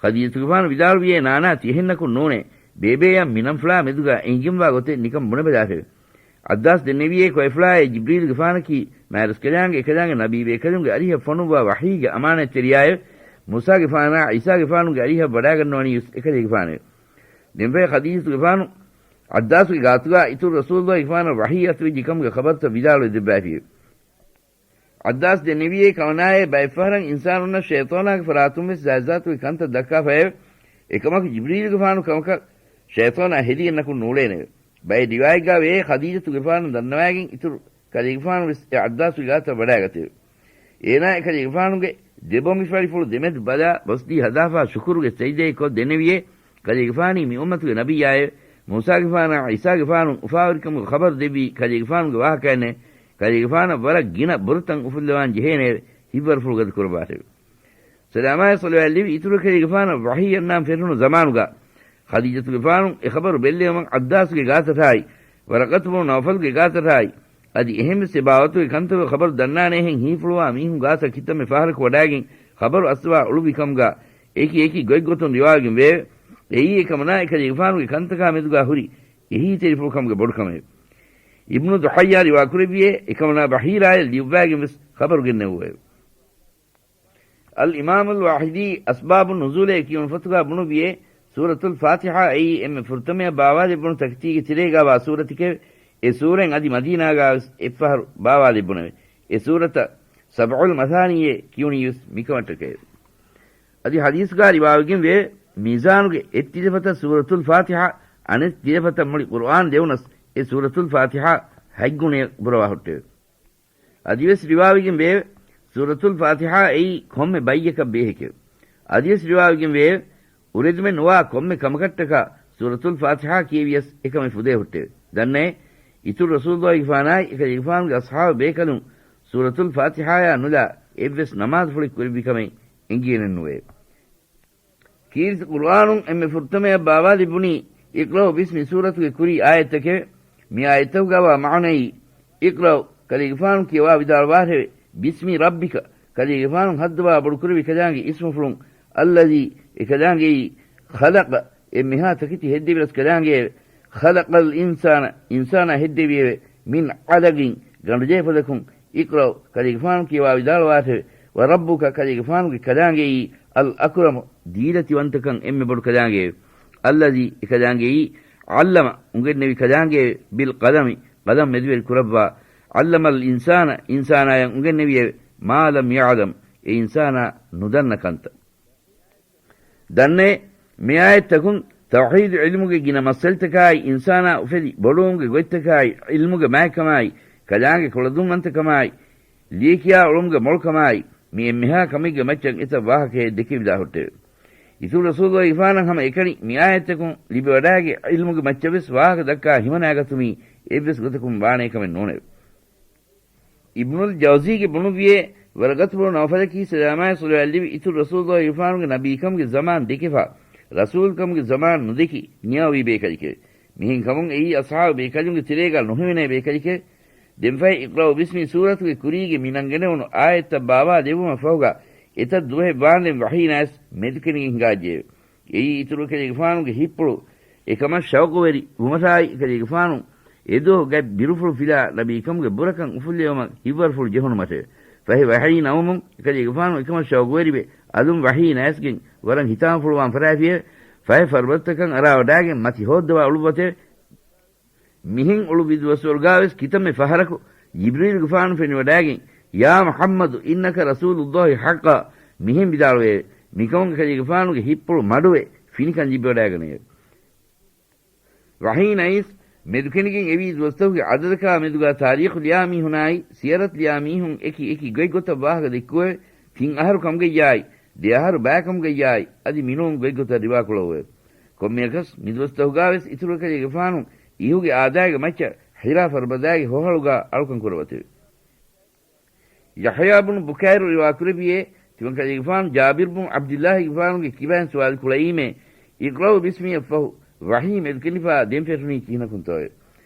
ޚަދީޖަތުގެފާނު ވިދާޅުވިއޭ، ނާނާ، ތިއެހެންނަކުން ނޫނޭ. ބޭބެއަށް މިނަންފުޅާ މެދުގާ އެނގިގެންވާ ގޮތެއް ނިކަން ބުނެބަލާށެވެ. ޢައްދާސް ދެންނެވިއޭ، ކޮއެފުޅާއޭ ޖިބްރީލުގެފާނަކީ މާތްރަސްކަލާނގެ އެކަލާނގެ ނަބީބޭކަލުންގެ އަރިހަށް ފޮނުއްވާ ވަޙީގެ އަމާނާތްތެރިޔާއެވެ. މޫސާގެފާނާ ޢީސާގެފާނުގެ އަރިހަށް ވަޑާގަންނަވަނީވެސް އެކަލޭގެފާނެވެ. ދެންފަހެ ޚަދީޖަތުގެފާނު ޢައްދާސްގެ ގާތުގާ އިތުރު ރަސޫލުއްލާހިގެފާނަށް ވަޙީ އަތުވެއްޖެ ކަމުގެ ޚަބަރުތައް ވިދާޅުވެ ދެއްވައިފިއެވެ. ޢައްދާސް ދެންނެވިއޭ، ކަމަނާއޭ ބައެއްފަހަރަށް އިންސާނުންނަށް ޝައިޠާނާގެ ފަރާތުންވެސް ޒާތްޒާތުގެ ކަންތައް ދައްކާފައެވެ. އެކަމަކު ޖިބްރީލުގެފާނު ކަމަކަށް ޝައިޠާނާ ހެދިގެންނަކުން ނޫޅޭނެވެ. ބައެއް ރިވާޔަތްގާ ވެއޭ، ޚަދީޖަތުގެފާނު ދަންނަވައިގެން އިތުރު ކަލޭގެފާނުވެސް އެ ޢައްދާސުގެ ގާތަށް ވަޑާގަތެވެ. އޭނާ އެކަލޭގެފާނުގެ ދެބޮނގިފަޅިފުޅު ދެމެދު ބަލާ ބޮސްދީ ހަދާފާ ޝުކުރުގެ ސަޖިދައެއް ކޮށް ދެންނެވިއޭ، ކަލޭގެފާނީ މި އުއްމަތުގެ ނަބިއްޔާއެވެ. މޫސާގެފާނާ ޢީސާގެފާނު އުފާވެރިކަމުގެ ޚަބަރު ދެއްވީ ކަލޭގެފާނުގެ ވާހަކައެއްނެވެ. ކަލޭގެފާނަށް ވަރަށް ގިނަ ބުރަތައް އުފުއްލަވާން ޖެހޭނެއެވެ. ހިތްވަރުފުޅު ގަދަ ކުރައްވާށެވެ. ސަލާމާއި ޞަލަވާތް ލެއްވި އިތުރު ކަލޭގެފާނަށް ވަޙީ އަންނާން ފެށުނު ޒަމާނުގާ، ޚަދީޖަތުގެފާނު އެ ޚަބަރު ބެއްލެވުމަށް ޢައްދާސުގެ ގާތަށާއި، ވަރަޤަތު ބުނު ނައުފަލުގެ ގާތަށާއި، އަދި އެހެންވެސް އެ ބާވަތުގެ ކަންތައް ޚަބަރު ދަންނާނޭހެން ހީފުޅުވާ މީހުން ގާތަށް ކިތަންމެ ފަހަރަކު ވަޑާގެން ޚަބަރު އައްސަވާ އުޅުއްވި ކަމުގާ، އެކި އެކި ގޮތްގޮތުން ރިވާވެގެން ވެއެވެ. އެއީ އެކަމަނާ އެކަލޭގެފާނުގެ ކަންތަކާ މެދުގާ ހުރި އެހީތެރިފުޅުކަމުގެ ބޮޑުކަމެވެ. އިބްނު ދުޙައްޔާ ރިވާކުރެއްވިއޭ، އެކަމަނާ ބަޙީރާއަށް ލިޔުއްވާގެން ވެސް ޚަބަރު ގެންނެވުއެވެ. އަލް އިމާމުލް ވާހިދީ އަސްބާބު ނުޒޫލޭ ކިޔުނު ފޮތުގާ ބުނުއްވިއޭ، ސޫރަތުލް ފާތިޙާ އެއީ އެންމެ ފުރަތަމަޔަށް ބާވާލެއްވުނު ތަކެތީގެ ތެރޭގާވާ ސޫރަތެކެވެ. އެ ސޫރަތް އަދި މަދީނާގާވެސް އެއްފަހަރު ބާވާލެއްވުނެވެ. އެ ސޫރަތަށް ސަބްޢުލް މަޘާނީއޭ ކިޔުނީވެސް މިކަމަށްޓަކައެވެ. އަދި ޙަދީޘްގާ ރިވާވެގެން ވޭ، މީޒާނުގެ އެއް ތިލަފަތަށް ސޫރަތުލް ފާތިޙާ، އަނެއް ތިލަފަތަށް މުޅި ޤުރުއާން ދެވުނަސް، އެ ސޫރަތުލް ފާތިޙާ ހަތް ގުނައެއް ބުރަވާ ހުއްޓެވެ. އަދިވެސް ރިވާވެގެން ވޭ، ސޫރަތުލް ފާތިޙާ އެއީ ކޮންމެ ބައްޔަކަށް ބޭހެކެވެ. އަދިވެސް ރިވާވެގެން ވޭ، އުރެދުމެއް ނުވާ ކޮންމެ ކަމަކަށްޓަކާ ސޫރަތުލް ފާތިޙާ ކިޔެވިޔަސް އެކަމެއް ފުދޭ ހުއްޓެވެ. ދަންނައޭ، އިތުރު ރަސޫލުއްލާހިގެފާނާއި އެކަލޭގެފާނުގެ އަޞްޙާބު ބޭކަލުން ސޫރަތުލް ފާތިޙާޔާ ނުލާ އެއްވެސް ނަމާދުފުޅެއް ކުރެއްވި ކަމެއް އެނގިގެނެއްނުވޭ. ކީރިތި ޤުރުއާނުން އެންމެ ފުރަތަމަޔަށް ބާވާލެއްވުނީ އިޤްރައު ބިސްމި ސޫރަތުގެ ކުރީ އާޔަތްތަކެވެ. މި އާޔަތްތަކުގާވާ މާނައީ، އިޤްރައު، ކަލޭގެފާނު ކިޔަވާ ވިދާޅުވާށެވެ. ބިސްމި ރައްބިކަ، ކަލޭގެފާނު ހައްދަވާ ބޮޑުކުރެއްވި ކަލާނގެ އިސްމުފުޅުން. އައްލަޒީ، އެކަލާނގެއީ، ޚަލަޤަ، އެންމެހާ ތަކެތި ހެއްދެވި ރަސްކަލާނގެއެވެ. ޚަލަޤަލް އިންސާނަ، އިންސާނާ ހެއްދެވިއެވެ. މިން ޢަލަޤިން، ގަނޑުޖެހިފަދަކުން. އިޤްރައު، ކަލޭގެފާނު ކިޔަވާ ވިދާޅުވާށެވެ. ވަރައްބުކަ، ކަލޭގެފާނުގެ ކަލާނގެއީ، އަލް އަކްރަމު، ދީލަތިވަންތަކަން އެންމެ ބޮޑު ކަލާނގެއެވެ. އައްލަޒީ، އެކަލާނގެއީ، ޢައްލަމަ، އުނގެންނެވި ކަލާނގެއެވެ. ބިލް ޤަލަމި، ޤަލަމް މެދުވެރި ކުރައްވާ. ޢައްލަމަލް އިންސާނަ، އިންސާނާޔަށް އުނގެންނެވިއެވެ. މާ ލަމް ޔަޢްލަމް، އެ އިންސާނާ ނުދަންނަ ކަންތައް. ދަންނައޭ، މި އާޔަތްތަކުން ތައުޙީދު ޢިލްމުގެ ގިނަ މައްސަލަތަކާއި އިންސާނާ އުފެދި ބޮޑުވުމުގެ ގޮތްތަކާއި ޢިލްމުގެ މާތްކަމާއި ކަލާނގެ ކުޅަދުންވަންތަކަމާއި ލިޔެކިޔާ އުޅުމުގެ މޮޅުކަމާއި މި އެންމެހާ ކަމެއްގެ މައްޗަށް އެތައް ވާހަކައެއް ދެކެވިދާ ހުއްޓެވެ. އިތުރު ރަސޫލުގެފާނަށް ހަމަ އެކަނި މި އާޔަތްތަކުން ލިބިވަޑާގެ ޢިލްމުގެ މައްޗަށް ވެސް ވާހަކަ ދައްކާ ހިމަނާގަތުމީ އެއްވެސް ގޮތަކުން ވާނޭ ކަމެއް ނޫނެވެ. އިބްނުލް ޖައުޒީގެ ބުނުއްވިއޭ، ވަރަޤަތު ބުނު ނައުފަލަކީ ސަލާމާއި ޞަލަވާތް ލިބި އިތުރު ރަސޫލުގެފާނުގެ ނަބީކަމުގެ ޒަމާން ދެކެފާ، ރަސޫލްކަމުގެ ޒަމާން ނުދެކި ނިޔާވީ ބޭކަލެކެވެ. މިހެން ކަމުން އެއީ އަޞްޙާބު ބޭކަލުންގެ ތެރޭގަ ނުހެވެނޭ ބޭކަލެކެވެ. ދެންފަހެ އިޤްރައު ބިސްމި ސޫރަތުގެ ކުރީގެ މި ނަންގަނެވުނު އާޔަތްތައް ބާވާލެއްވުމަށް ފަހުގަ އެތައް ދުވަހެއް ވާންދެން ވަޙީ ނަޔަސް މެދުކެނިގެން ހިނގާއްޖެއެވެ. އެއީ އިތުރު އެކަލޭގެފާނުގެ ހިތްޕުޅު އެކަމަށް ޝައުޤުވެރި ވުމަށާއި އެކަލޭގެފާނު އެދުވަހު ގަތް ބިރުފުޅު ފިލާ ނަބީކަމުގެ ބުރަކަން އުފުއްލެވުމަށް ހިތްވަރުފުޅު ޖެހުނުމަށެވެ. ފަހެ ވަޙީ ނަމުމުން އެކަލޭގެފާނު އެކަމަށް ޝައުޤުވެރިވެ އަލުން ވަޙީ ނަޔަސްގެން ވަރަށް ހިތާމަފުޅުވާން ފަށާފިއެވެ. ފަހެ ފަރުބަދަތަކަށް އަރާވަޑާގެން މަތި ހޯއްދަވާ އުޅުއްވަތެވެ. މިހެން އުޅުއްވި ދުވަސްވަރުގާވެސް ކިތަންމެ ފަހަރަކު ޖިބްރީލުގެފާނު ފެނިވަޑާގެން، "ޔާ މުޙައްމަދު، އިންނަކަ ރަސޫލުއްލާހި ޙައްޤާ" މިހެން ވިދާޅުވެއެވެ. މިކަމުން އެކަލޭގެފާނުގެ ހިތްޕުޅު މަޑުވެ ފިނިކަން ލިބިވަޑާގަނެވެ. ވަޙީ ނައިސް މެދުކެނިގެން އެވީ ދުވަސްތަކުގެ އަދަދަކާ މެދުގާ ތާރީޚު ލިޔާ މީހުނާއި ސިޔަރަތު ލިޔާ މީހުން އެކި އެކި ގޮތްގޮތަށް ވާހަކަ ދެއްކުވެވެ. ތިން އަހަރު ކަމުގައްޔާއި، ދެ އަހަރު ބައިކަމުގައްޔާއި، އަދި މިނޫން ގޮތްގޮތަށް ރިވާކުޅައުއެވެ. ކޮންމެއަކަސް މިދުވަސްތަކުގާވެސް އިތުރު އެކަލޭގެފާނު އިހުގެ އާދައިގެ މައްޗަށް ޙިރާ ފަރުބަދައިގެ ހޮހަޅުގާ އަޅުކަން ކުރަވަތެވެ. ޔަޙްޔާ ބުނު ބުކައިރު ރިވާކުރެއްވިއޭ، ތިމަންކަލޭގެފާނު ޖާބިރު ބުނު ޢަބްދިއްލާހިގެފާނުގެ ކިބައިން ސުވާލު ކުޅައީމޭ، އިޤްރައު ބިސްމީއަށްފަހު ވަޙީ މެދުކެނިފާ ދެން ފެށުނީ ކިހިނަކުންތޯއެވެ؟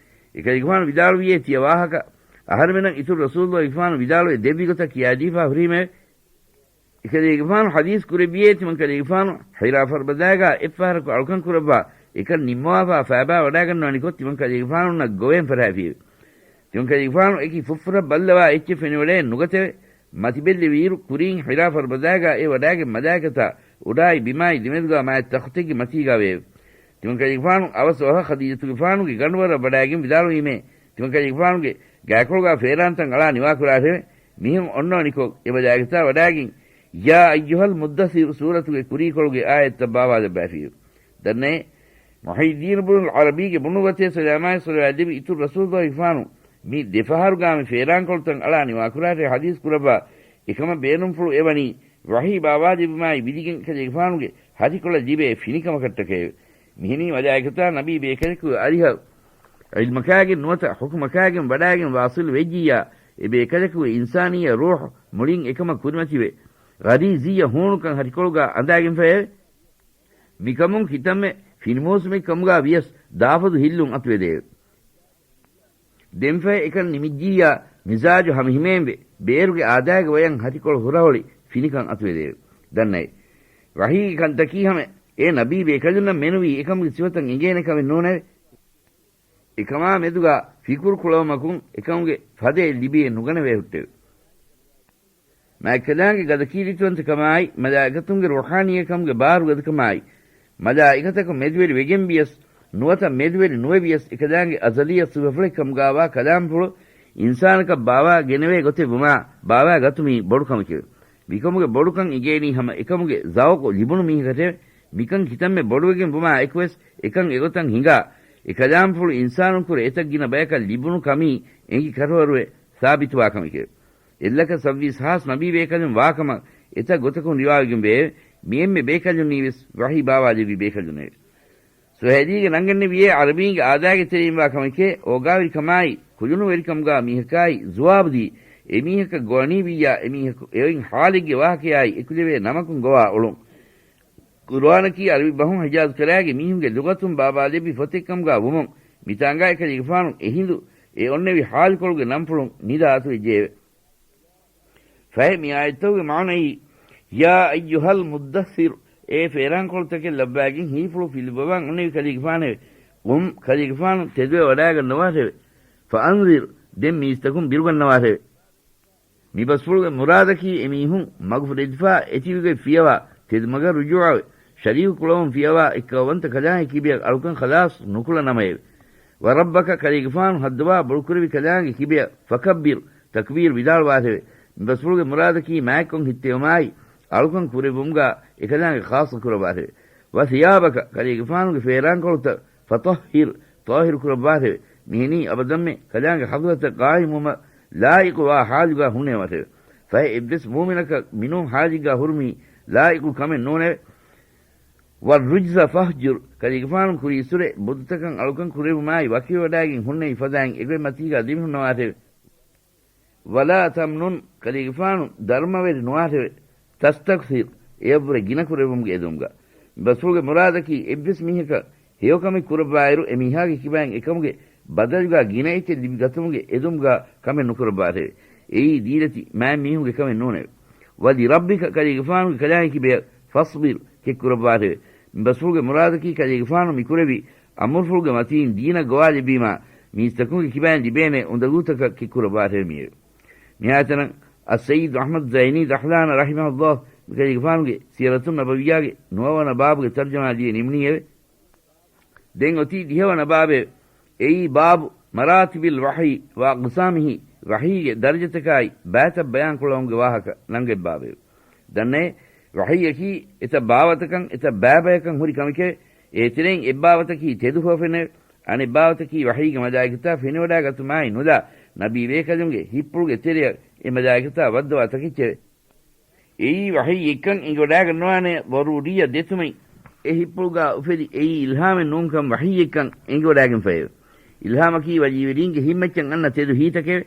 އެކަލޭގެފާނު ވިދާޅުވިއޭ، ތިޔަ ވާހަކަ އަހަރެމެނަށް އިތުރު ރަސޫލުގެފާނު ވިދާޅުވެ ދެއްވި ގޮތަށް ކިޔާދީފާ ހުރީމެވެ. އެކަލޭގެފާނު ޙަދީޘް ކުރެއްވިއޭ، ތިމަންކަލޭގެފާނު ޙިރާ ފަރުބަދައިގާ އެއްފަހަރަކު އަޅުކަން ކުރައްވާ، އެކަން ނިންމަވާފާ ފައިބާ ވަޑާގަންނަވަނިކޮށް، ތިމަންކަލޭގެފާނުންނަށް ގޮވޭން ފަށާފިއެވެ. ތިމަންކަލޭގެފާނު އެކި ފުށްފުށަށް ބައްލަވާ އެއްޗެއް ފެނިވަޑައެއް ނުގަތެވެ. މަތިބެއްލެވިއިރު ކުރީން ޙިރާ ފަރުބަދައިގާ އެ ވަޑާގެން މަލާއިކަތާ އުޑާއި ބިމާއި ދެމެދުގާ މާތް ތަޚްތެއްގެ މަތީގާ ވެއެވެ. ތިމަންކަލޭގެފާނު އަވަސް ވަހަށް ޚަދީޖަތުގެފާނުގެ ގަނޑުވަރަށް ވަޑާގެން ވިދާޅުވީމޭ، ތިމަންކަލޭގެފާނުގެ ގާކޮޅުގާ ފޭރާންތައް އަޅާ ނިވާކުރާށެވެ. މިހެން އޮންނަވަނިކޮށް، އެ މަލާއިކަތާ ވަޑާގެން، ޔާ އައްޔުހަލް މުއްދައްސިރު ސޫރަތުގެ ކުރީކޮޅުގެ އާޔަތްތައް ބާވާލައްވާފިއެވެ. ދަންނައޭ، މުޙިއްޔިއްދީނު ބުނުލް ޢަރަބީގެ ބުނުއްވަތޭ ސަލާމާއި ޞަލަވާތް ލިބި އިތުރު ރަސޫލުގެފާނު މި ދެފަހަރުގާ މި ފޭރާންކޮޅުތައް އަޅާ ނިވާކުރާށޭ ޙަދީޘް ކުރައްވާ، އެކަމަށް ބޭނުންފުޅު އެވަނީ ވަޙީ ބާވާލެއްވުމާއި ވިލިގެން އެކަލޭގެފާނުގެ ހަށިކޮޅަށް ލިބޭ ފިނިކަމަކަށްޓަކައެވެ. މިހެނީ މަލާއިކަތާ ނަބީ ބޭކަލަކުގެ އަރިހަށް ޢިލްމަކާގެން ނުވަތަ ޙުކުމަކާގެން ވަޑާގެން ވާޞިލު ވެއްޖިއްޔާ، އެ ބޭކަލަކުގެ އިންސާނިއްޔަ ރޫޙު މުޅިން އެކަމަށް ކުރިމަތިވެ، ޣަރީޒިއްޔަ ހޫނުކަން ހަށިކޮޅުގާ އަނދާގެންފައެވެ. މިކަމުން ކިތަންމެ ފިނިމޫސުމެއް ކަމުގާ ވިޔަސް ދާފަދު ހިއްލުން އަތުވެދެއެވެ. ދެންފަހެ އެކަން ނިމިއްޖިއްޔާ މިޒާޖު ހަމަހިމޭންވެ، ބޭރުގެ އާދައިގެ ވަޔަށް ހަށިކޮޅު ހުރަހޮޅި ފިނިކަން އަތުވެދެއެވެ. ދަންނައޭ. ވަޙީގެ ކަންތަކީ ހަމަ އެ ނަބީ ބޭކަލުންނަށް މެނުވީ އެކަމުގެ ސިފަތައް އެނގޭނެ ކަމެއް ނޫނެވެ. އެކަމާ މެދުގަ ފިކުރު ކުޅަވުމަކުން އެކަމުގެ ފަދައެއް ލިބިއެއް ނުގަނެވޭ ހުއްޓެވެ. މާތްކަލާނގެ ގަދަކީރިތިވަންތަކަމާއި، މަލާއިކަތުންގެ ރޫޙާނީއެއް ކަމުގެ ބާރުގަދަކަމާއި، މަލާއިކަތަކު މެދުވެރި ވެގެން ވިޔަސް، ނުވަތަ މެދުވެރި ނުވެ ވިޔަސް، އެކަލާނގެ އަޒަލިއްޔަ ސިފަފުޅެއް ކަމުގާވާ ކަލާމްފުޅު އިންސާނަކަށް ބާވާ ގެނެވޭ ގޮތެއް ވުމާ، ބާވާ ގަތުމީ ބޮޑު ކަމެކެވެ. މިކަމުގެ ބޮޑުކަން އެނގޭނީ ހަމަ އެކަމުގެ ޒައުޤު ލިބުނު މީހަކަށެވެ. މިކަން ކިތަންމެ ބޮޑުވެގެން ވުމާ އެކުވެސް، އެކަން އެގޮތަށް ހިނގާ، އެ ކަލާމްފުޅު އިންސާނުންކުރެ އެތައް ގިނަ ބަޔަކަށް ލިބުނު ކަމީ އެނގި ކަށަވަރުވެ ސާބިތުވާ ކަމެކެވެ. އެއްލަކަށް ސައްވީސް ހާސް ނަބީ ބޭކަލުން ވާކަމަށް އެތައް ގޮތަކުން ރިވާވެގެން ވެއެވެ. މި އެންމެ ބޭކަލުންނީވެސް ވަޙީ ބާވާލެއްވި ބޭކަލުންނެވެ. ސުހައިލީގެ ނަންގަންނެވިއޭ، ޢަރަބީންގެ އާދާގެ ތެރެއިން ވާ ކަމެކޭ، އޯގާވެރިކަމާއި، ކުލުނުވެރިކަމުގާ މީހަކާއި ޒުވާބުދީ، އެމީހަކަށް ގޮވަނީވިއްޔާ، އެމީހަކު އެއޮތް ޙާލެއްގެ ވާހަކަޔާއި އެކުލެވޭ ނަމަކުން ގޮވާ އުޅުން. ޤުރުއާނަކީ ޢަރަބި ބަހުން ޙިޖާޒު ކަރާގެ މީހުންގެ ލުޣަތުން ބާވާލެއްވި ފޮތެއްކަމުގާ ވުމުން، މިތާނގާ އެކަލޭގެފާނު އެހިނދު އެ އޮންނެވި ޙާލުކޮޅުގެ ނަންފުޅުން ނިދާ އަތުވެއްޖެއެވެ. ފަހެ މި އާޔަތްތަކުގެ މާނައީ، يا أيها المدثر، އޭ ފޭރާންކޮޅުތަކެއް ލައްވާގެން ހީފުޅު ފިލުއްވަވާން އޮންނެވި ކަލޭގެފާނެވެ. قم، ކަލޭގެފާނު ތެދުވެ ވަޑާގަންނަވާށެވެ. فأنذر، ދެން މީސްތަކުން ބިރުގަންނަވާށެވެ. މި ބަސްފުޅުގެ މުރާދަކީ އެމީހުން މަގުފުރެދިފާ އެތިބިގޮތް ފިޔަވާ، ތެދުމަގަށް ރުޖޫޢަވެ، ޝަރީކު ކުޅަވަން ފިޔަވާ އެއްކައުވަންތަ ކަލާނގެ ކިބަޔަށް އަޅުކަން ޚަލާޞް ނުކުޅަ ނަމައެވެ. وربك، ކަލޭގެފާނު ހައްދަވާ ބޮޑުކުރެވި ކަލާނގެ ކިބަޔަށް، فكبر، ތަކްބީރު ވިދާޅުވާށެވެ. މި ބަސްފުޅުގެ މުރާދަކީ މާތްކޮށް ހިއްތެވުމާއި، އަޅުކަން ކުރެއްވުމުގާ އެކަލާނގެ ޚާއްޞަ ކުރައްވާށެވެ. وثيابك، ކަލޭގެފާނުގެ ފޭރާންކޮޅުތައް، فطهر، ޠާހިރު ކުރައްވާށެވެ. މިހެނީ އަބަދަންމެ ކަލާނގެ ޙަޟްރަތަށް ޤާއިމްވުމަށް ލާއިޤުވާ ޙާލުގާ ހުންނެވުމަށެވެ. ފަހެ އެއްވެސް މުއުމިނަކަށް މިނޫން ޙާލެއްގާ ހުރުމީ ލާއިޤު ކަމެއް ނޫނެވެ. والرجز فاهجر، ކަލޭގެފާނު ކުރީއްސުރެ ބުދުތަކަށް އަޅުކަން ކުރެވުމާއި ވަކިވެވަޑާގެން ހުންނެވި ފަދައިން އެގޮތް މަތީގާ ދެމިހުންނަވާށެވެ. ولا تمنن، ކަލޭގެފާނު ދަރުމަވެރި ނުވާށެވެ. تستكثر، އެޔަށްވުރެ ގިނަ ކުރެއްވުމުގެ އެދުމުގަ. ބަސްފުޅުގެ މުރާދަކީ އެއްވެސް މީހަކަށް ހެޔޮކަމެއް ކުރައްވާއިރު، އެމީހާގެ ކިބައިން އެކަމުގެ ބަދަލުގާ ގިނަ އެއްޗެއް ލިބިގަތުމުގެ އެދުމުގާ ކަމެއް ނުކުރައްވާށެވެ. އެއީ ދީލަތި މާތް މީހުންގެ ކަމެއް ނޫނެވެ. ولربك، ކަލޭގެފާނުގެ ކަލާނގެ ކިބަޔަށް، فاصبر، ކެއްކުރައްވާށެވެ. މި ބަސްފުޅުގެ މުރާދަކީ ކަލޭގެފާނު މިކުރެއްވި އަމުރުފުޅުގެ މަތީން ދީނަށް ގޮވާލެއްވީމާ، މީސްތަކުންގެ ކިބައިން ލިބޭނެ އުނދަގޫތަކަށް ކެއްކުރައްވާށެވެ މިއެވެ. މިހާތަނަށް އައްސައީދު އަޙްމަދު ޒައިނީ ދަޙްލާނަ ރަޙިމަހުﷲ މި ކަލޭގެފާނުގެ ސިޔަރަތުން ނަބަވިއްޔާގެ ނުވަވަނަ ބާބުގެ ތަރްޖަމާ ލިޔެ ނިމުނީއެވެ. ދެން އޮތީ ދިހަވަނަ ބާބެވެ. އެއީ ބާބު މަރާތިބިލް ވަޙީ ވަ އަޤްސާމިހި، ވަޙީގެ ދަރަޖަތަކާއި ބައިތައް ބަޔާންކުޅަވުމުގެ ވާހަކަ ނަންގަތް ބާބެވެ. ދަންނައޭ، ވަޙީއަކީ އެތައް ބާވަތަކަށް އެތައް ބައިބަޔަކަށް ހުރި ކަމެކެވެ. އޭތެރެއިން އެއްބާވަތަކީ ތެދު ހުވަފެނެވެ. އަނެއްބާވަތަކީ ވަޙީގެ މަލާއިކަތާ ފެނިވަޑާގަތުމާއި ނުލާ ނަބީ ބޭކަލުންގެ ހިތްޕުޅުގެ ތެރެއަށް އެ މަލާއިކަތާ ވައްދަވާ ތަކެއްޗެވެ. އެއީ ވަޙީއެއްކަން އެނގިވަޑާގަންނަވާނެ ޟަރޫރިއްޔަތް ދެތުމެއް. އެ ހިއްޕުޅުގާ އުފެދި އެއީ އިލްހާމެއް ނޫންކަން ވަޙީއެއްކަން އެނގިވަޑާގެންފައެވެ. އިލްހާމަކީ ވަލީވެރީންގެ ހިތްމައްޗަށް އަންނަ ތެދު ހިތްތަކެވެ.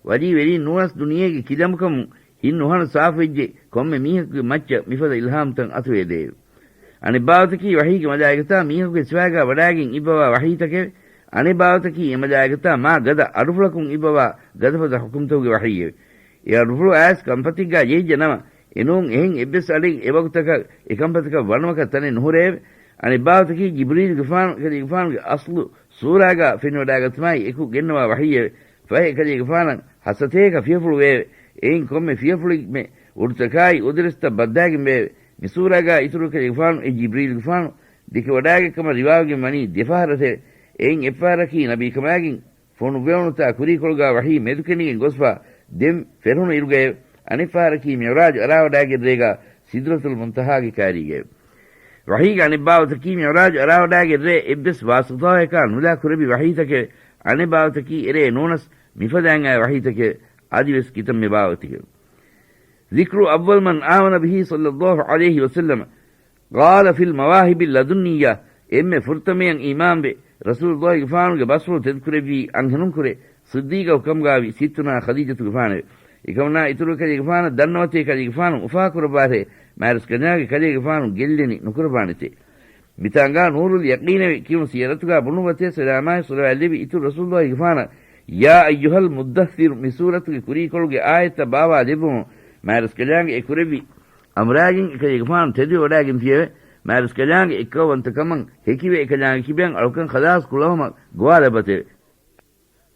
ވަލީވެރީން ނޫނަސް ދުނިޔޭގެ ކިލަނބުކަމުން ހިތް ނުހަނު ސާފުވެއްޖެ ކޮންމެ މީހަކުގެ މައްޗަށް މިފަދަ އިލްހާމްތައް އަތުވެދެއެވެ. އަނެއްބާވަތަކީ ވަޙީގެ މަލާއިކަތާ މީހަކުގެ ސިފައިގާ ވަޑާގެން އިއްވަވާ ވަޙީތަކެވެ. އަނެއްބާވަތަކީ އެ މަލާއިކަތާ މާ ގަދަ އަޑުފުޅަކުން އިއްވަވާ ގަދަފަދަ ޙުކުމްތަކުގެ ވަޙީއެވެ. އެ އަޑުފުޅު އައިސް ކަންފަތެއްގާ ޖެހިއްޖެ ނަމަ، އެނޫން އެހެން އެއްވެސް އަޑެއް އެވަގުތަކަށް އެކަންފަތަކަށް ވަނުމަކަށް ތަނެއް ނުހުރެއެވެ. އަނެއްބާވަތަކީ ޖިބްރީލުގެފާނު ކަލޭގެފާނުގެ އަސްލު ސޫރާގާ ފެނިވަޑާގަތުމާއި އެކު ގެންނަވާ ވަޙީއެވެ. ފަހެ ކަލޭގެފާނަށް ހަސަތޭކަ ފިޔަފުޅު ވެއެވެ. އެއިން ކޮންމެ ފިޔަފުޅެއްމެ އުޑުތަކާއި އުދަރެސްތައް ބައްދާގެން ވެއެވެ. މި ސޫރާގާ އިތުރު ކަލޭގެފާނު އެ ޖިބްރީލުގެފާނު ދެކެވަޑާގަތްކަމަށް ރިވާވެގެން ވަނީ ދެފަހަރަށެވެ. އެއިން އެއްފަހަރަކީ ނަބީކަމާގެން ފޮނުއްވެވުނުތާ ކުރީކޮޅުގާ ވަޙީ މެދުކެނޑިގެން ގޮސްފާ ދެން ފެށުނު އިރުގައެވެ. އަނެއްފަހަރަކީ މިޢުރާޖު އަރާވަޑާގެން ރޭގާ ސިދްރަތުލް މުންތަހާގެ ކާރީގައެވެ. ވަޙީގެ އަނެއްބާވަތަކީ މިޢުރާޖު އަރާވަޑާގެން ރޭ އެއްވެސް ވާސިޠާއަކާ ނުލާ ކުރެއްވި ވަޙީތަކެވެ. އަނެއްބާވަތަކީ އެރޭ ނޫނަސް މިފަދައިން އައި ވަޙީތަކެވެ. އަދިވެސް ކިތަންމެ ބާވަތެކެވެ. ذكر أول من آمن به صلى الله عليه وسلم. قال في المواهب اللدنية، އެންމެ ފުރަތަމަޔަށް އީމާންވެ، ރަސޫލުﷲގެފާނުގެ ބަސްފުޅު ތެދުކުރެއްވީ އަންހެނުންކުރެ ޞިއްދީޤަކު ކަމުގާވި ސިއްތުނާ ޚަދީޖަތުގެފާނެވެ. އެކަމަނާ އިތުރު ކަލޭގެފާނަށް ދަންނަވަތޭ ކަލޭގެފާނު އުފާކުރައްވާށޭ، މާތްރަސްކަލާނގެ ކަލޭގެފާނު ގެއްލެނި ނުކުރައްވާނެތޭ. މިތާނގާ ނޫރުލް ޔަޤީނެވެ ކިޔުނު ސިޔަރަތުގާ ބުނުއްވަތޭ ސަލާމާއި ޞަލަވާތް ލެއްވި އިތުރު ރަސޫލުﷲގެފާނަށް، يا أيها المدثر މި ސޫރަތުގެ ކުރީކޮޅުގެ އާޔަތްތައް ބާވާލެއްވުމުން، މާތްރަސްކަލާނގެ އެ ކުރެއްވި އަމުރާގެން އެކަލޭގެފާނު ތެދުވެވަޑާގެންފިއެވެ. މާރަސްކަލާނގެ އެއްކައުވަންތަކަމަށް ހެކިވެ އެކަލާނގެ ކިބައިން އަޅުކަން ޚަލާޞް ކުޅަވުމަށް ގޮވާލައްވަތެވެ.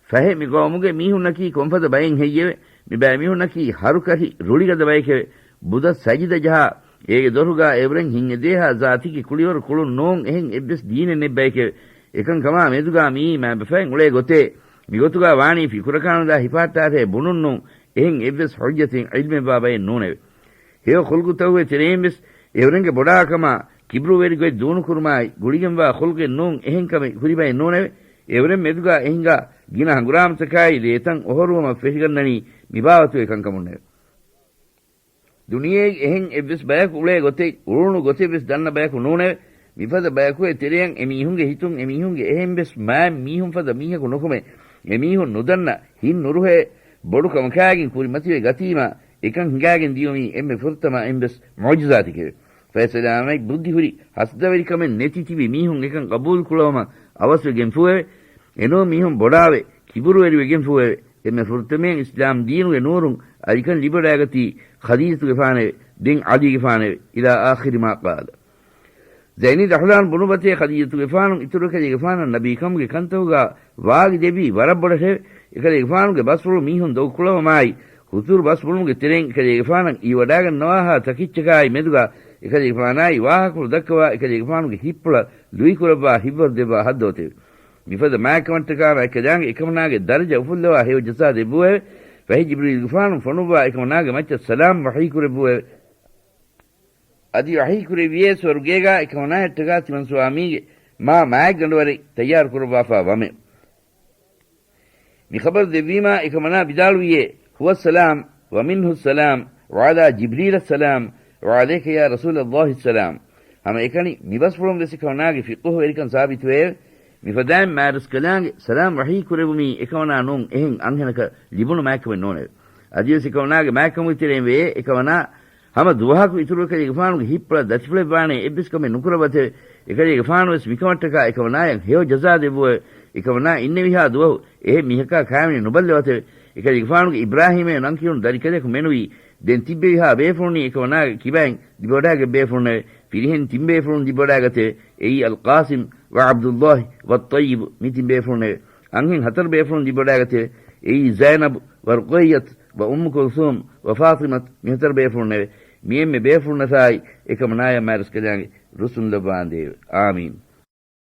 ފަހެ މި ގައުމުގެ މީހުންނަކީ ކޮންފަދަ ބައެއް ހެއްޔެވެ؟ މި ބައިމީހުންނަކީ ހަރުކަށި ރުޅިގަދަ ބައެކެވެ. ބުދަށް ސަޖިދަ ޖަހާ، އޭގެ ދޮރުގާ އެއުރެން ހިތްއެދޭހާ ޒާތީގެ ކުޅިވަރު ކުޅުން ނޫން އެހެން އެއްވެސް ދީނެއް ނެތް ބައެކެވެ. އެކަންކަމާ މެދުގާ މިއީ މާބަފައިން އުޅޭ ގޮތޭ. މިގޮތުގާ ވާނީ ފިކުރަކާނުދާ ހިފާއްޓާށޭ ބުނުން ނޫން އެހެން އެއްވެސް ޙުއްޖަތެއް ޢިލްމެއްވާ ބައެއް ނޫނެވެ. ހެޔޮ ޚުލްޤުތަކުގެ ތެރެއިން ވެސް އެއުރެންގެ ބޮޑާކަމާ، ކިބުރުވެރި ގޮތް ދޫނުކުރުމާއި، ގުޅިގެންވާ ޚުލްޤެއް ނޫން އެހެން ކަމެއް ކުރި ބައެއް ނޫނެވެ. އެއުރެން މެދުގާ އެހިނގާ ގިނަ ހަނގުރާމަތަކާއި، ރޭތައް އޮހޮރުވުމަށް ފެށިގަންނަނީ މިބާވަތު އެކަންކަމުންނެވެ. ދުނިޔޭގެ އެހެން އެއްވެސް ބަޔަކު އުޅޭ ގޮތެއް، އުޅުނު ގޮތެއް ވެސް ދަންނަ ބަޔަކު ނޫނެވެ. މިފަދަ ބަޔަކު އެ ތެރެއަށް އެ މީހުންގެ ހިތުން އެ މީހުންގެ އެހެން ވެސް މާތް މީހުން ފަދަ މީހަކު ނުކުމެ، އެ މީހުން ނުދަންނަ ހިތް ނުރުހޭ ބޮޑު ކަމަކާގެން ކުރިމަތިވެ ގަތީމާ، އެކަން ހިނގާގެން ދިޔުމީ އެންމެ ފުރަތަމަ އެން ވެސް މުޢުޖިޒާތެކެވެ. ފައިސަލާމަތް ބުއްދިހުރި ހަސަދަވެރިކަމެއް ނެތި ތިބި މީހުން އެކަން ޤަބޫލު ކުޅަވުމަށް އަވަސްވެގެންފޫއެވެ. އެނޫން މީހުން ބޮޑާވެ، ކިބުރުވެރިވެގެންފޫއެވެ. އެންމެ ފުރަތަމަޔަށް އިސްލާމް ދީނުގެ ނޫރުން އަލިކަން ލިބިވަޑައިގަތީ ޚަދީޖަތުގެފާނެވެ. ދެން ޢަލީގެފާނެވެ. إلى آخر ما قال. ޒައިނި ދަހުލާން ބުނުބަތޭ ޚަދީޖަތުގެފާނު އިތުރު އެކަލޭގެފާނަށް ނަބީކަމުގެ ކަންތަކުގާ ވާގި ދެއްވީ ވަރަށް ބޮޑަށެވެ. އެކަލޭގެފާނުގެ ބަސްފުޅު މީހުން ދޮގުކުޅަވުމާއި، ހުތުރު ބަސްފުޅުމުގެ ތެރެއިން އެކަލޭގެފާނަށް އިވިވަޑާގަންނަވާހާ ތަކެއްޗަކާއި މެދުގާ އެކަލޭގެފާނާއި ވާހަކަފުޅު ދައްކަވާ އެކަލޭގެފާނުގެ ހިތްޕުޅަށް ލުއިކުރައްވާ ހިތްވަރު ދެއްވާ ހައްދަވަތެވެ. މިފަދަ މާތްކަމަށްޓަކާ މާތްކަލާނގެ އެކަމަނާގެ ދަރަޖަ އުފުއްލަވާ ހެޔޮ ޖަޒާ ދެއްވޫއެވެ. ފަހެ ޖިބްރީލްގެފާނު ފޮނުއްވާ އެކަމަނާގެ މައްޗަށް ސަލާމް ވަޙީކުރެއްވޫއެވެ. އަދި ވަޙީކުރެއްވިޔޭ ސުވަރުގޭގާ އެކަމަނާއަށްޓަކާ ތިމަން ސުވާމީގެ މާ މާތްގަނޑުވަރެއް ތައްޔާރުކުރައްވާފާ ވަމެވެ. މި ޚަބަރު ދެއްވީމާ އެކަމަނާ ވިދާޅުވިޔޭ، هو السلام ومنه السلام وعلى جبريل السلام وعليك يا رسول الله السلام. ހަމައެކަނި މިބަސްފުޅުން ވެސް އެކަމަނާގެ ފިޤުހުވެރިކަން ސާބިތުވެއެވެ. މިފަދައިން މާރަސްކަލާނގެ ސަލާމް ވަޙީކުރެއްވުމީ އެކަމަނާ ނޫން އެހެން އަންހެނަކަށް ލިބުނު މާތްކަމެއް ނޫނެވެ. އަދިވެސް އެކަމަނާގެ މާތްކަމުގެ ތެރެއިން ވެޔޭ އެކަމަނާ ހަމަ ދުވަހަކު އިތުރު އެކަލޭގެފާނުގެ ހިތްޕުޅަށް ދަތިފުޅެއްވާނޭ އެއްވެސް ކަމެއް ނުކުރައްވަތެވެ. އެކަލޭގެފާނުވެސް މިކަމަށްޓަކާ އެކަމަނާޔަށް ހެޔޮ ޖަޒާ ދެއްވުއެވެ. އެކަމަނާ އިންނެވިހާ ދުވަހު އެހެން މީހަކާ ކާވެނި ނުބައްލަވަތެވެ. އެކަލޭގެފާނުގެ އިބްރާހީމޭ ނަންކިޔުނު ދަރިކަލަކު މެނުވީ ދެން ތިއްބެވިހާ ބޭފުޅުންނީ އެކަމަނާގެ ކިބައިން ލިބިވަޑާގަތް ބޭފުޅުންނެވެ. ފިރިހެން ތިން ބޭފުޅުން ލިބިވަޑާގަތެވެ. އެއީ އަލްޤާސިމް ވަ ޢަބްދުﷲ ވައްޠައްޔިބު މި ތިން ބޭފުޅުންނެވެ. އަންހެން ހަތަރު ބޭފުޅުން ލިބިވަޑާގަތެވެ. އެއީ ޒައިނަބު ވަ ރުޤައްޔަތު ވަ އުއްމު ކުލްސޫމް ވަ ފާޠިމަތު މި ހަތަރު ބޭފުޅުންނެވެ. މި އެންމެ ބޭފުޅުންނަށާއި އެކަމަނާޔަށް މާރަސްކަލާނގެ ރުސުން ލައްވާނދޭވެ. އާމީން.